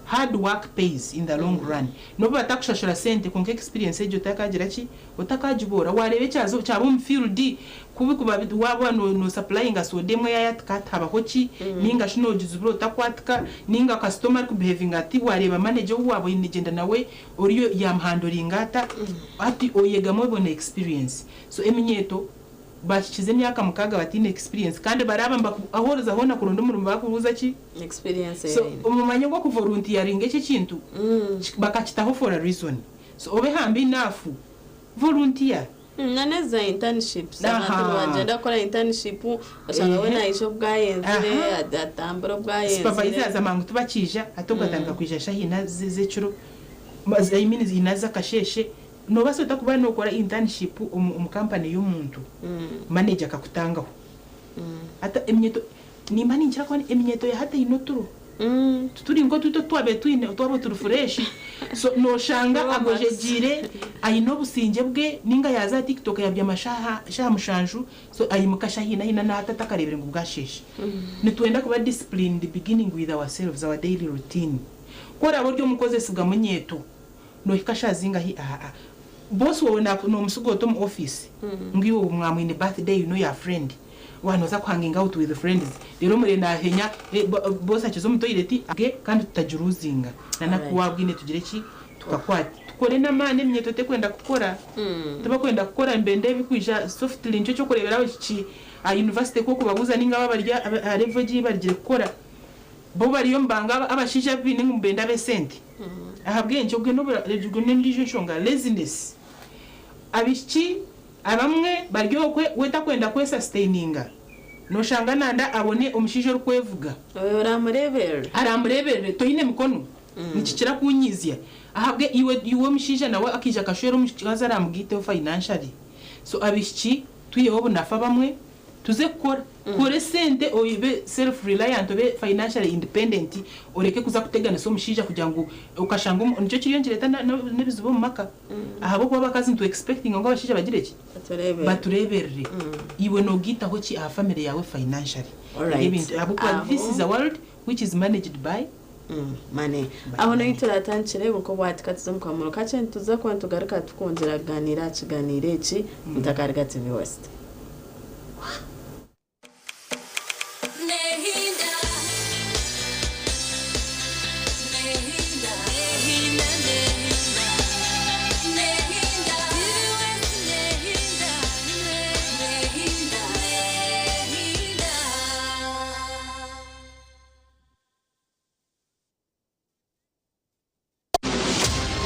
Hard work pays in the long run. N'obu batakushashura sente kwonka experience egyo otakagira ki? Otakagiboora. Waareeba ekyaza kyaba omu field kubi kuba waaba no supplyinga soda emwe yaayatika hati habaho ki? Nainga shi noogizibura otakwatika, nainga kasitoma arikubihevinga ati waareeba manager ou waaba oine gyenda nawe oriyo yaamuhandoringa ata? Hati oyegamu obone experience. So eminyeeto bahikize emyaka mukaaga bataine experience kandi baraaba nibaku ahu oriza hoona kuronda omurimo bakubuuza ki? Experience So ei oine. omu mwanya gw'okuvoluntiyaringa eki ekintu bakakitaho for a reason. So obe humble enough, volunteer. Na n'eza internships abantu nibagyenda kukora internship oshanga we naija obwayenzire atambura obwayenzire. Supervisor aza mangu tibakiija hati ogatandika kwija shaaha ina z'ekiro I mean ina z'akasheeshe Noobaasa ota kuba nookora internship omu kampani y'omuntu, manager akakutangaho? Hati eminyeeto, nimba ninkira kuba eminyeeto ya hati eine oturo. Tituri nk'otwitu otu twabaire twine twaba turi fureshi. So nooshanga agwejegyeire, aine obusingye bwe, nainga yaaza aha TikTok yaabyama shaaha shaaha mushanju, so aimuka shaaha ina ina na hati atakareebire ngu bwasheesha. Nitwenda kuba disciplined beginning with ourselves, our daily routine. Ku oraabe ori omukozesibwa munyeeto, Nohika shaaha zingahi aha boss wawe nomusiga ota omu office ngu iwe mwaba mwine birthday you know your friend wa noza ku hanging out with friends reero omurebe nahenya boss akiza omu toilet ge kandi tutagiruzinga na naku wabwine tugire ki tukakwate tukore namaani eminyeto tekwenda kukora tibakwenda kukora nibenda ebikwija softly nikyo kyokureberaho ki aha university ku okubabuuza ninga abo abari aha level egi eyibarigire kukora bo bariyo nibanga abashaija abu baine ngu nibenda abesente. Ahabw'enki? Obwo egyo n'endiijo nshonga, laziness. Abaishiki abamwe bari okwe we takwenda kwesasitaininga. Noshanga nanda abone omushaija orikwevuga. Oyo oramureeberera. Aramureeberere. Toine mikono? Nikikira kunyiizya. Ahabwe iwe iwe omushaija nawe akaija akashwera omukazi aramugaiteho financially. So abaishiki twiheho obunafu abamwe. Tuze kukora. Kora esente obe self reliant obe financially independent oreke kuza kuteganisa omushaija kugira ngu okashanga nikyo kiriyo nikireeta n'ebizibu omu maka ahabw'okuba abakazi nitu expectinga ngu abashaija bagire ki? Batureeberere. Iwe nogaitaho ki aha family yaawe financially? Alright. Ahabw'okuba this is a world which is managed by Money. Aho niho turatandikire nk'obwati katuze omu kamuro kakye nituza kuba nitugaruka tukwongyera kuganiira aha kiganiiro eki Mutakariga TV West.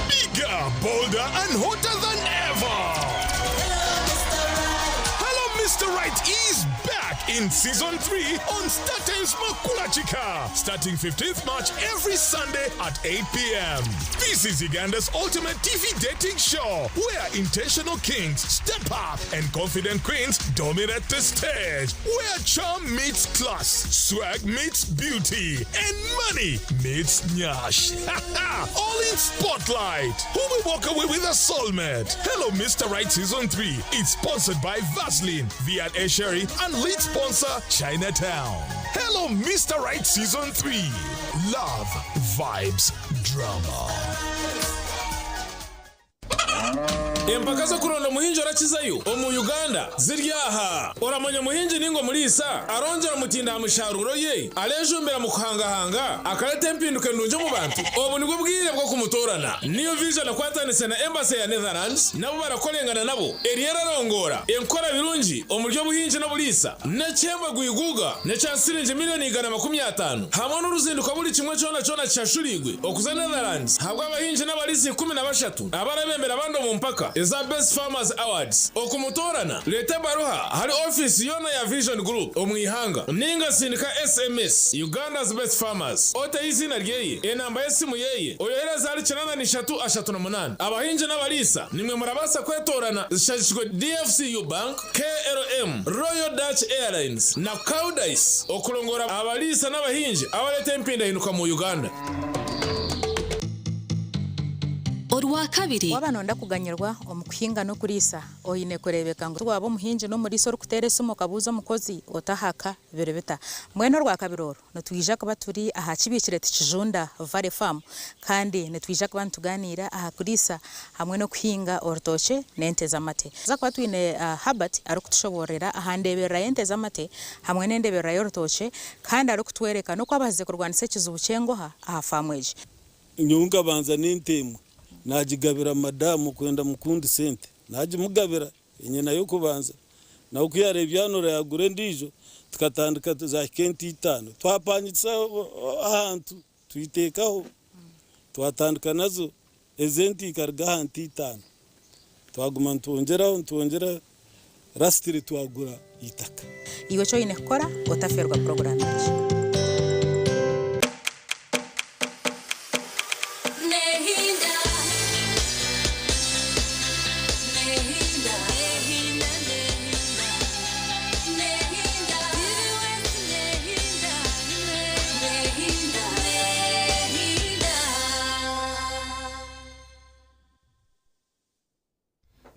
Bigger, bolder, and hotter than ever! Mr. Right is back in season 3 on StarTimes Makulachika, starting 15th March every Sunday at 8 p.m. This is Uganda's ultimate TV dating show where intentional kings step up and confident queens dominate the stage, where charm meets class, swag meets beauty, and money meets nyash. All in spotlight. Who will walk away with a soulmate? Hello, Mr. Right Season 3. It's sponsored by Vaseline, V&A Sherry, and lead sponsor Chinatown. Hello, Mr. Right Season 3. Love, vibes, drama. Empaka z'okuronda omuhingi orakizayo omu Uganda ziri aha. Oramanya omuhingi ninga omuriisa arongyera omutindo aha misharuuro ye, arejumbira mu kuhangahanga akareta empinduka endungi omu bantu? Obu nibwo bwire bw'okumutoorana. New Vision ekwatanise na Embassy ya Netherlands nabo barakorengana nabo eriyo erarongoora enkora birungi omuri obuhingi n'oburiisa n'ekihembo gwiguga n'ekya siringi miriyoni 150 hamwe n'oruzinduko buri kimwe kyona kyona kishashuriirwe okuza Netherlands ahabw'abahingi n'abariisa 13 abarabembera abandi omu mpaka eza Best Farmers Awards. Okumutoorana, reeta ebaruha ahari ofiisi yoona ya Vision Group omu ihanga ninga sindika SMS Uganda's Best Farmers oteho eiziina ryeye, enamba y'esimu yeye, oyohereze ahari 83 38. Abahingi n'abariisa nimwe murabaasa kwetoorana zishagikirwe DFCU Bank, KLM, Royal Dutch Airlines na Koudijs okurongora abariisa n'abahingi abareeta empindahinduka mu Uganda. Orwakabiri. Waaba nooyenda kuganyirwa omu kuhinga n'okuriisa, oine kureebeka ngu waaba omuhingi n'omuriisa orikuteera esimu okabuuza omukozi otahaka biri bita. Mbwenu Orwakabiri oru, nitwija kuba turi aha Kibiikire Tikijunda Valley Farm kandi nitwija kuba nitugaaniira aha kuriisa hamwe n'okuhinga orutookye n'ente z'amate. Nituza kuba twine Herbert arikutushoboororera aha ndeeberera y'ente z'amate hamwe n'endeeberera y'orutookye kandi arikutworeka n'oku abaasize kurwanisa ekizibu ky'engoha aha faamu egi. Nyowe nkabanza n'ente emwe naagigabira madamu kwenda mukundisa ente. Naagimugabira enyena y'okubanza. Nawe ku yaareebya yanura yaagura endiijo tukatandika zaahika ente itaano. Twapangisa ahantu twiteekaho twatandika nazo. Ezo ente ikaruga aha nte itaano. Twaguma nitwongyeraho nitwongyeraho lasitiri twagura eitaka. Iwe eki oine kukora otafeerwa puroguraamu egi.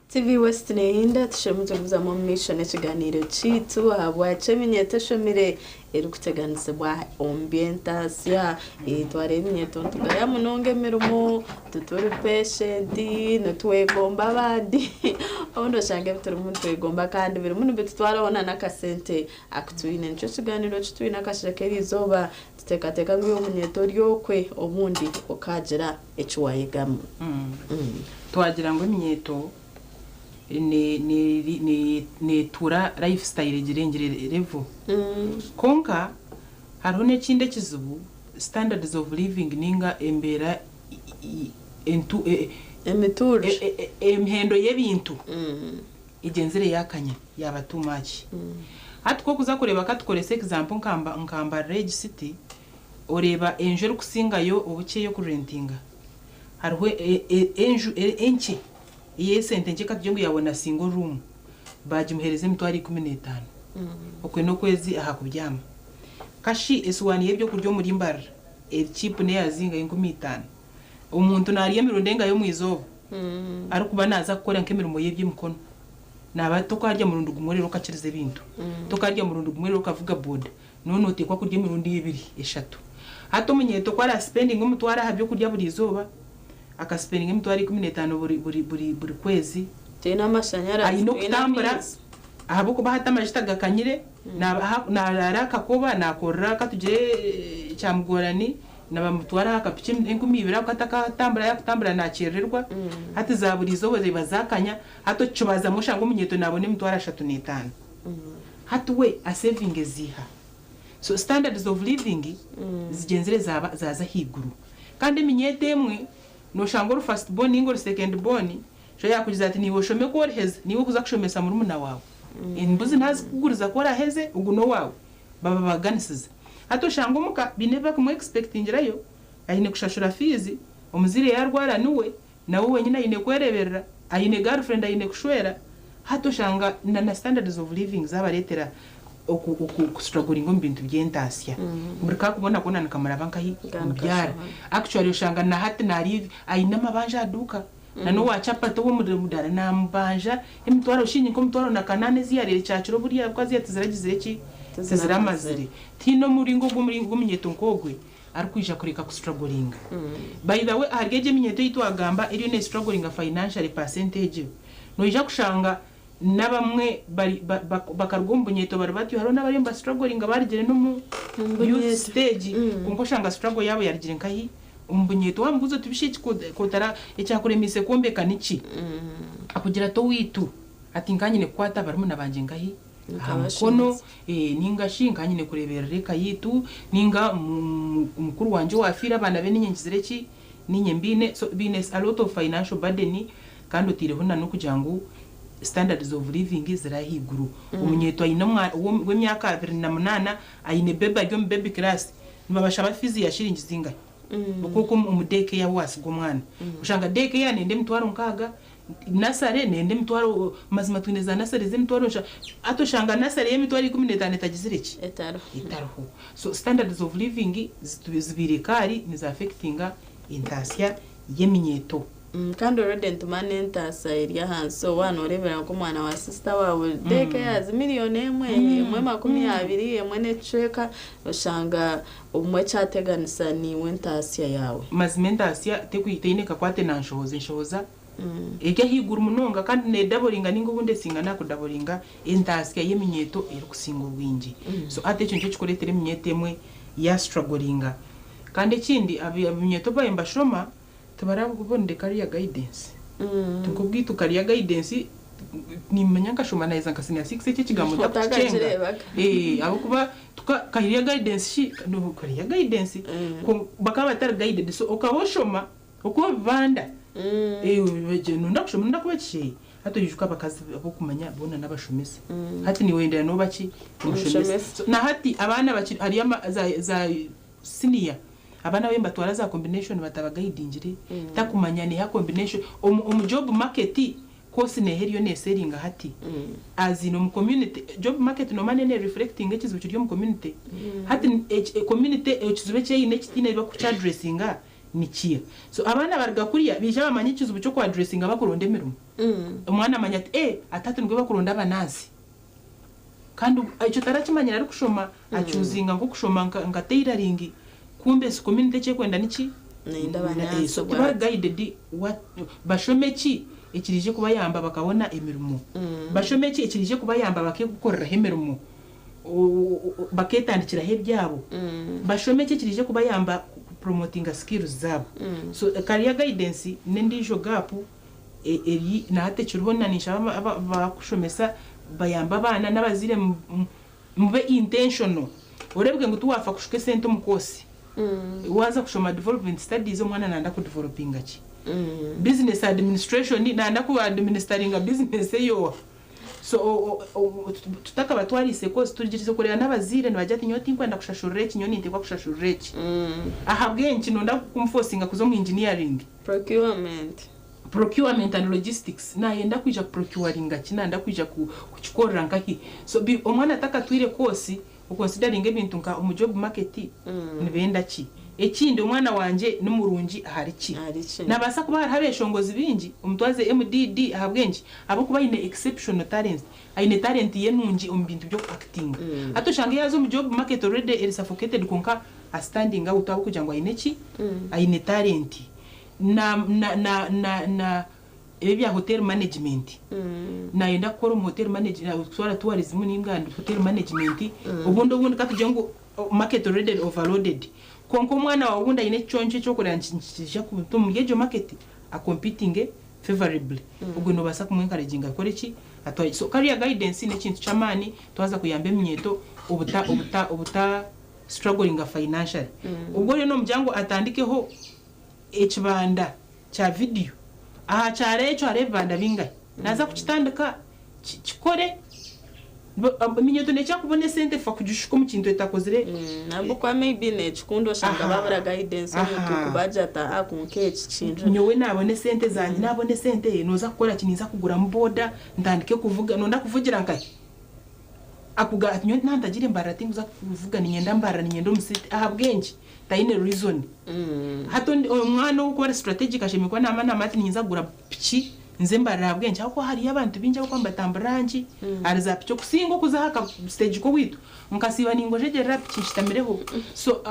TV West neyinda tushemeze kuzamu omu maisho n'ekiganiiro kyaitu ahabwaki eminyeeto eshomire erikuteganisibwa omu by'entaasya. Twareeba eminyeeto nitugaya munonga emirimo, tituri patient, nitwegomba abandi obundi oshanga ebi turimu nitwegomba kandi birimu nibitutwaraho n'akasente aku twine. Nikyo kiganiiro eki twine akasheeshe k'eriizooba Tuteekateeka ngu iwe omunyeeto ori okwe obundi okaagira eki waayegamu. Twagira ngu eminyeeto neetuura lifestyle egirengire level. Kwonka hariho n'ekindi ekizibu, standards of living ninga embeera Emituurire. Emihendo y'ebintu egyenzire yaakanya yaaba too much. Hati ku orikuza kureeba ka tukorese example nka Mbarara egi city, oreeba enju erikusingayo obukye ey'okurentinga, hariho enju enkye ey'esente nkye ka tugire ngu yaabona single room, baagimuheereza emitwaro 15 okwe n'okwezi aha kubyama. Kashi esuwaani y'ebyokurya omuri Mbarara eri cheap n'eya zinga y'enkumi itaano. Omuntu naarya emirundi engahi omu izooba arikuba naaza kukora nk'emirimo y'eby'emikono? Naaba tokaarya murundi gumwe reero okakiriza ebintu. Tokaarya murundi gumwe reero okavuga boda. Nooba nooteekwa kurya emirundi ebiri, eshatu. Hati omunyeeto ku araasipendinga omutwaro aha by'okurya buri izooba, akasipendinga emitwaro 15 buri buri buri buri kwezi, Twine amashanyarazi, aine twine okutambura amaizi. ahabw'okuba hati amajuta gakanyire, naaba naaraara aha kakoba, naakorera katugire kyamugorani, Nibamutwara aha kapiki 2000 ako atakatambura yakutambura nakyerererwa hati za buri izooba ziba zakanya hati okikibazamu oshanga omunyeeto nabona 35,000 hati we asevinge ziiha so standards of living zigyenzire zaba zaza ahaiguru kandi eminyeeto emwe noshanga ori first born ninga ori second born sho yakugize ati niiwe oshome ku oriheza niiwe okuza kushomesa murumuna waawe. Embuzi naazikuguriza ku oraheze ogu n'owaawe. Bababaganisiza. Hati oshanga omuka baine ebi barikumwe expectingirayo, aine kushashura fiizi, omuzaire yaarwara niwe, nawe wenyine aine kwereeberera, aine girlfriend aine kushwera, hati oshanga na na standards of living zaabareetera oku oku kustrugglinga omu bintu by'entaasya. Buri kaakubona koona nikamuraba nkahi? Omu byara. Actually oshanga na hati naarya aine amabanja aha duuka. Na n'owa chapati ow'omuri naamubanja emitwaro shingi nk'omutwaro na kanaana ezi yaariire kyakiro buriya ahabw'okuba ziriya tiziragizire ki? Tiziramazire. Tihaine omuringo gw'omunyeeto nk'ogwe arikwija kureka kustrugglinga. By the way ahari egyo eminyeeto ei twagamba eriyo neestrugglinga financially percent egyo, noija kushanga n'abamwe bari bakaruga omu bunyeeto bari batyo hariho n'abariyo nibastrugglinga barugire n'omu youth stage kwonka oshanga struggle yaabo yarugire nkahi? Omu bunyeeto waamubuuza oti bishi eki kotara ekyakuremeise kwombeka niki? Akugira ati owaitu ati nka nyine kukwata barumuna bangye nkahi? Aha mukono, ninga shi nka nyine kureeberera eka yaitu, ninga mukuru wangye owaafiire abaana be niinye ngizire ki? Niinye mbaine. So baine a lot of financial burden kandi otaireho na n'okugira ngu standards of living ziri ahaiguru. Omunyeeto aine w'emyaka 28 aine baby ari omu baby class, nibabashaba fiizi ya shiringi zingahi? Okwo omu day care ahu waasiga omwana. Oshanga day care nenda emitwaro nkaaga, nursery nenda emitwaro, mazima twine za nursery z'emitwaro nshanju, hati oshanga nursery y'emitwaro 15 etagizire ki? Etariho. So standards of living zibaire kaari nizi affectinga entaasya y'eminyeeto. Kandi already nituma n'entaasa eri ahansi owa nooreebera nk'omwana wa sister waawe daycare yaaza miriyoni emwe, emwe 20, emwe n'ekicweka oshanga obumwe ekyateganisa niiwe entaasya yaawe. Mazima entaasya teine kakwate na nshohoza, enshohoza eri ahaiguru munonga kandi needaboringa ninga obundi esinga nakudaboringa entaasya y'eminyeeto erikusinga obwingi. So hati ekyo nikyo kikureetera eminyeeto emwe yastrugglinga. Kandi ekindi eminyeeto obu baabaire nibashoma, Tibarabonire career guidance. Nk'obwitu career guidance nimanya nkashoma naheza nka senior six eki ekigambo ntakukikyenga. Otakakireebaga. Eh, ahabw'okuba tuka career guidance shi no career guidance kwonka bakaba batari guided so okaba oshoma oku obibanda eh nonda kushoma nonda kuba ki hati oijuka abakazi ab'okumanya boona n'abashomesa hati niiwe oyendera nooba ki omushomesa. Omushomesa. So na hati abaana bakiri hariyo ama za za senior Abaana abe nibatwara za combination batabagaidingire takumanya neha combination omu omu job market course neha eriyo nesellinga hati as in omu community job market nomanya ne reflectinga ekizibu kiri omu community hati eki community ekizibu eki eyine ekitiine ebi bakuki addressinga nikiha so abaana baruga kuriya baija bamanya ekizibu kyoku addressinga bakuronda emirimo omwana amanya ati eh ati hati nibwe bakuronda abanansi Kandi ekyo tarakimanyire arikushoma acuzinga nkokushoma nka tailoring kumbe si community ekyekwenda niki Neyenda abanyansi so tibari guided what bashome ki ekirije kubayamba bakabona emirimo bashome ki ekirije kubayamba bakekukoreraho emirimo baketandikiraho ebyabo bashome ki ekirije kubayamba ku promotinga skills zabo so career guidance nendijo gap Eri na hati ekiriho na ninshaba abakushomesa bayambe abaana n'abazaire mube intentional oreebwe ngu tiwaafa kushuka esente omu course waaza kushoma development studies omwana nayenda ku developinga ki? Business administration nayenda ku administeringa business eyooha? So tutakabatwariise course turigyerize kureeba n'abazaire nibagira ati nyowe tinkwenda kushashurira eki nyowe ninteekwa kushashurira eki ahabw'enki noyenda kumufosinga kuza omu engineering? Procurement. Procurement and logistics nayenda kwija ku procuringa ki nayenda kwija kukikorera nkahi so omwana atakatwire course oconsideringa ebintu nka omu job market nibenda ki ekindi omwana wangye nimurungi ahari ki nabaasa kuba hariho abeshongozi bingi omutwaze MDD ahabwenki ahabwokuba ayine exceptional talent ayine talent ye nungi omu bintu byoku actinga hati oshange yaza omu job market already eri suffocated kwonka a standing out ahabwokugira ngu ayine ki ayine talent. Na na na na na ebi ebya hotel management nayenda kukora omu hotel manage kutwara tourism ninga and hotel management obundi obundi katugire ngu market already overloaded kwonka omwana wawe obundi ayine ekiconco ekyokureba ngu nikija kuta omuri egyo market a competinge favourably obwe nobasa kumu encouraginga akore ki atware so career guidance nekintu kyamani twaza kuyamba eminyeto obuta obuta obuta strugglinga financially obwe oriyo nomugira ngu atandikeho Ekibanda kya vidiyo aha kyaro ekyo hariho ebibanda bingahi? Naaza kukitandika kikore? Eminyeto nekyakubona esente fa kugishuka omu kintu etakozire. Nabwo maybe nekikunda oshanga babura guidance omuntu kubagira ati aha konka eki kintu. Nyowe nabona esente zangye, nabona esente, noza kukora ki? Ninza kuguramu boda ntandike kuvuga. Nonda kuvugira nkahi? Akuga ati nyowe nantagire Mbarara tinkuza kuvuga, ninyenda Mbarara, ninyenda omu city. Ahabw'enki? Tayine reason. Hati omwana owukuba ari strategic ashemereire kuba namanya ati ninza kugura piki nze Mbarara. Ahabw'enki? Ahabw'okuba hariyo abantu bingi abakuba nibatamburira ahanki ahari za piki okusinga okuza aha ka stage k'oweitu nkasiiba ningojegyerera piki nshitamireho. So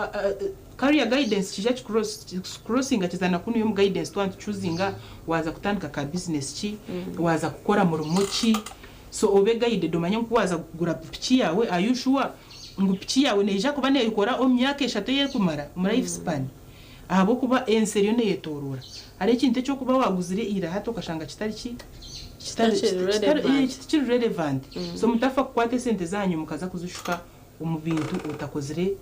career guidance kija kicrossinga kizana kunu omu guidance twaba nituchoosinga waza kutandika ka business ki, waza kukora murimo ki. So obe guided, omanye ngu waza kugura piki yawe, are you sure ngu piki yawe neija kuba nekora omu myaka 3 eyerikumara omu life span? Ahabw'okuba ensi eriyo neyetorora. Hariho ekintu ekyokuba waguzire ira, hati okashanga kitari ki Kitakiri relevant. Kitakiri relevant. So mutafa kukwata esente zanyu mukaza kuzishuka omu bintu otakozire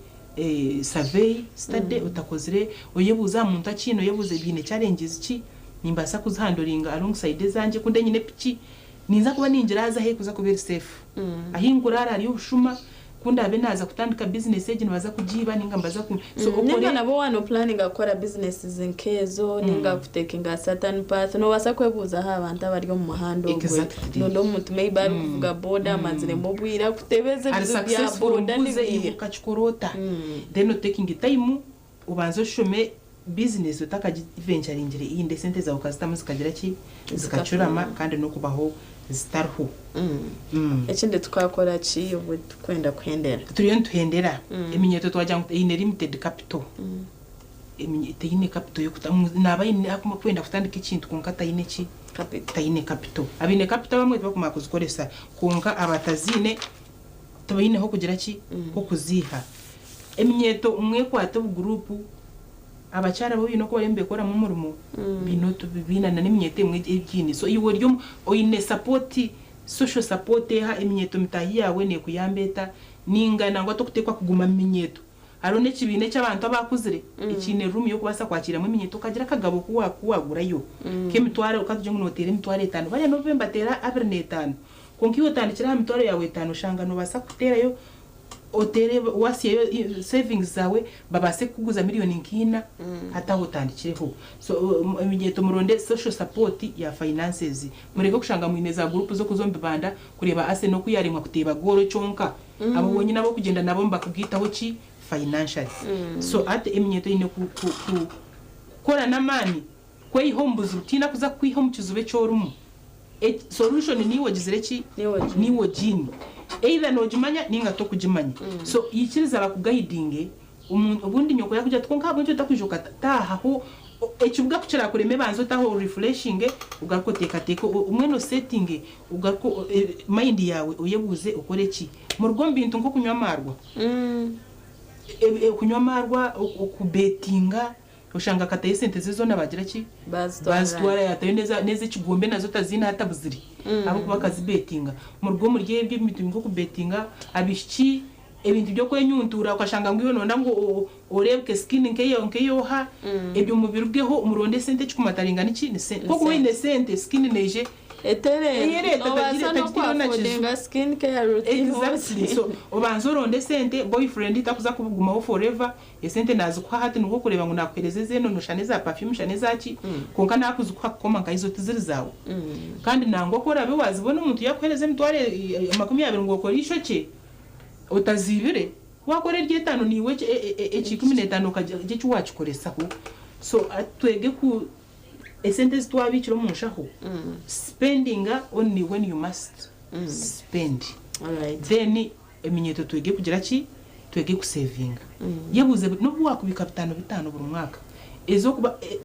survey study, otakozire oyebuuza aha muntu akiine, oyebuuze biine challenges ki, nimbaasa kuzihandlinga alongside ezangye. Kunde nyine piki, ninza kuba ningiraaza ahi kuza kuba eri safe? Ahi nkurara hariyo obushuma? Kundabe naza kutandika business egi, nibaza kugiiba ninga mbaza ku so ninga nabo wano planning kukora businesses nkezo ninga kutakinga certain path, nobaasa kwebuuzaho abantu abari omu muhanda ogwe. Nondo omuntu maybe ari kuvuga boda, amaziremu obwire, akutebeza ari ebizibu bya successful boda mbuze nibiha. Ukakikora ota? Then otaking time ubanze oshome business otakagiventuringire iyindi, esente zawe ukazitamu zikagira ki, zikacurama kandi n'okubaho zitariho. Ekindi tukakora ki obwe tukwenda kuhendera? Turiyo nituhendera. Eminyeto twagira ngu eine limited capital. Teine capital yokuta naba aine kwenda kutandika ekintu konka taine ki, taine capital. Abaine capital bamwe tibakumara kuzikoresa, konka abataziine tibaineho kugira ki hokuziiha. Eminyeto mwekwate obugurupu. Abakyara bo biine oku bariyo nibekoramu omurimo, biine biinana n'eminyeto emwe egiine. So iwe ori oine support, social support eha eminyeto mitaahi yawe nekuyamba eta? Ninga nangwa tokuteekwa kuguma mu minyeto, hariho n'ekibiina eky'abantu abakuzire ekiine room y'okubaasa kwakiramu eminyeto, okagira akagabo kuwagurayo k'emitwaro, katugire ngu noteera 50,000, bariya nobu nibateera 25, konka iwe otandikire aha mitwaro yawe 5, oshanga nobaasa kuteerayo, otere wasiyeyo savings zawe, babaase kukuguza miliyoni 4 hati aho otandikireho. So eminyeto muronde social support ya finances, mureke kushanga mwine za group z'okuza omu bibanda kureeba Arsenal oku yaremwa kuteeba goolo kyonka. Abo bonyine ab'okugenda nabo nibakugitaho ki financially. So ati eminyeto eine kukora n'amaani kweyiha omu buzibu. Tiina kuza kukwiha omu kizibu ekyorimu. Solution niiwe ogizire ki, niiwe ogiine, either nogimanya ninga tokugimanya. So yikiriza bakuguidinge. Obundi nyoko yakugira ati konka ahabw'enki otakwija okataahaho ekibuga kukirakurema? Ebanza otaho refreshinge, ogaruke oteekateeke omwene, osettinge, ogaruke mind yawe, oyebuuze okore ki. Muruge omu bintu nk'okunywa amaarwa, kunywa amaarwa, okubetinga, oshanga akatayo esente ze zoona bagira ki, bazitwara, yatayo n'ez'ekigombe nazo taziine hatabuzire ahabw'okuba akazibetinga. Muruge omuri ebyo ebintu nk'okubetinga. Abaishiki, ebintu by'okwenyuntura, okashanga ngu iwe nonda ngu oreebeke skin nkeyoha, ebyo mubirugeho, muronde esente. Ekikumataringa niki? Ni sente. Kokuba oine sente, skin neije eterere, nobaasa n'okwaffordinga skin care routine. Exactly. So obanza oronde esente. Boyfriend takuza kugumaho forever. Esente nazikuha hati nibwo kureba ngu nakuhereza ez'enono, shana eza perfume, shana ezaki, konka nakuzikuha kukoma nkahizo tiziri zawe. Kandi nangwa ko orabe wazibona, omuntu yakuhereza emitwaro 20 ngu okore ishokye otazibire, wakora ery'etaano niiwe eki15 okagira eki wakikoresaho. So twege ku esente ezi twabikire omu nshaho, spendinga only when you must spend. Then eminyeto twege kugira ki, twege kusevinga. Yebuuze, nobu wakubika 5 5 buri mwaka ezokuba.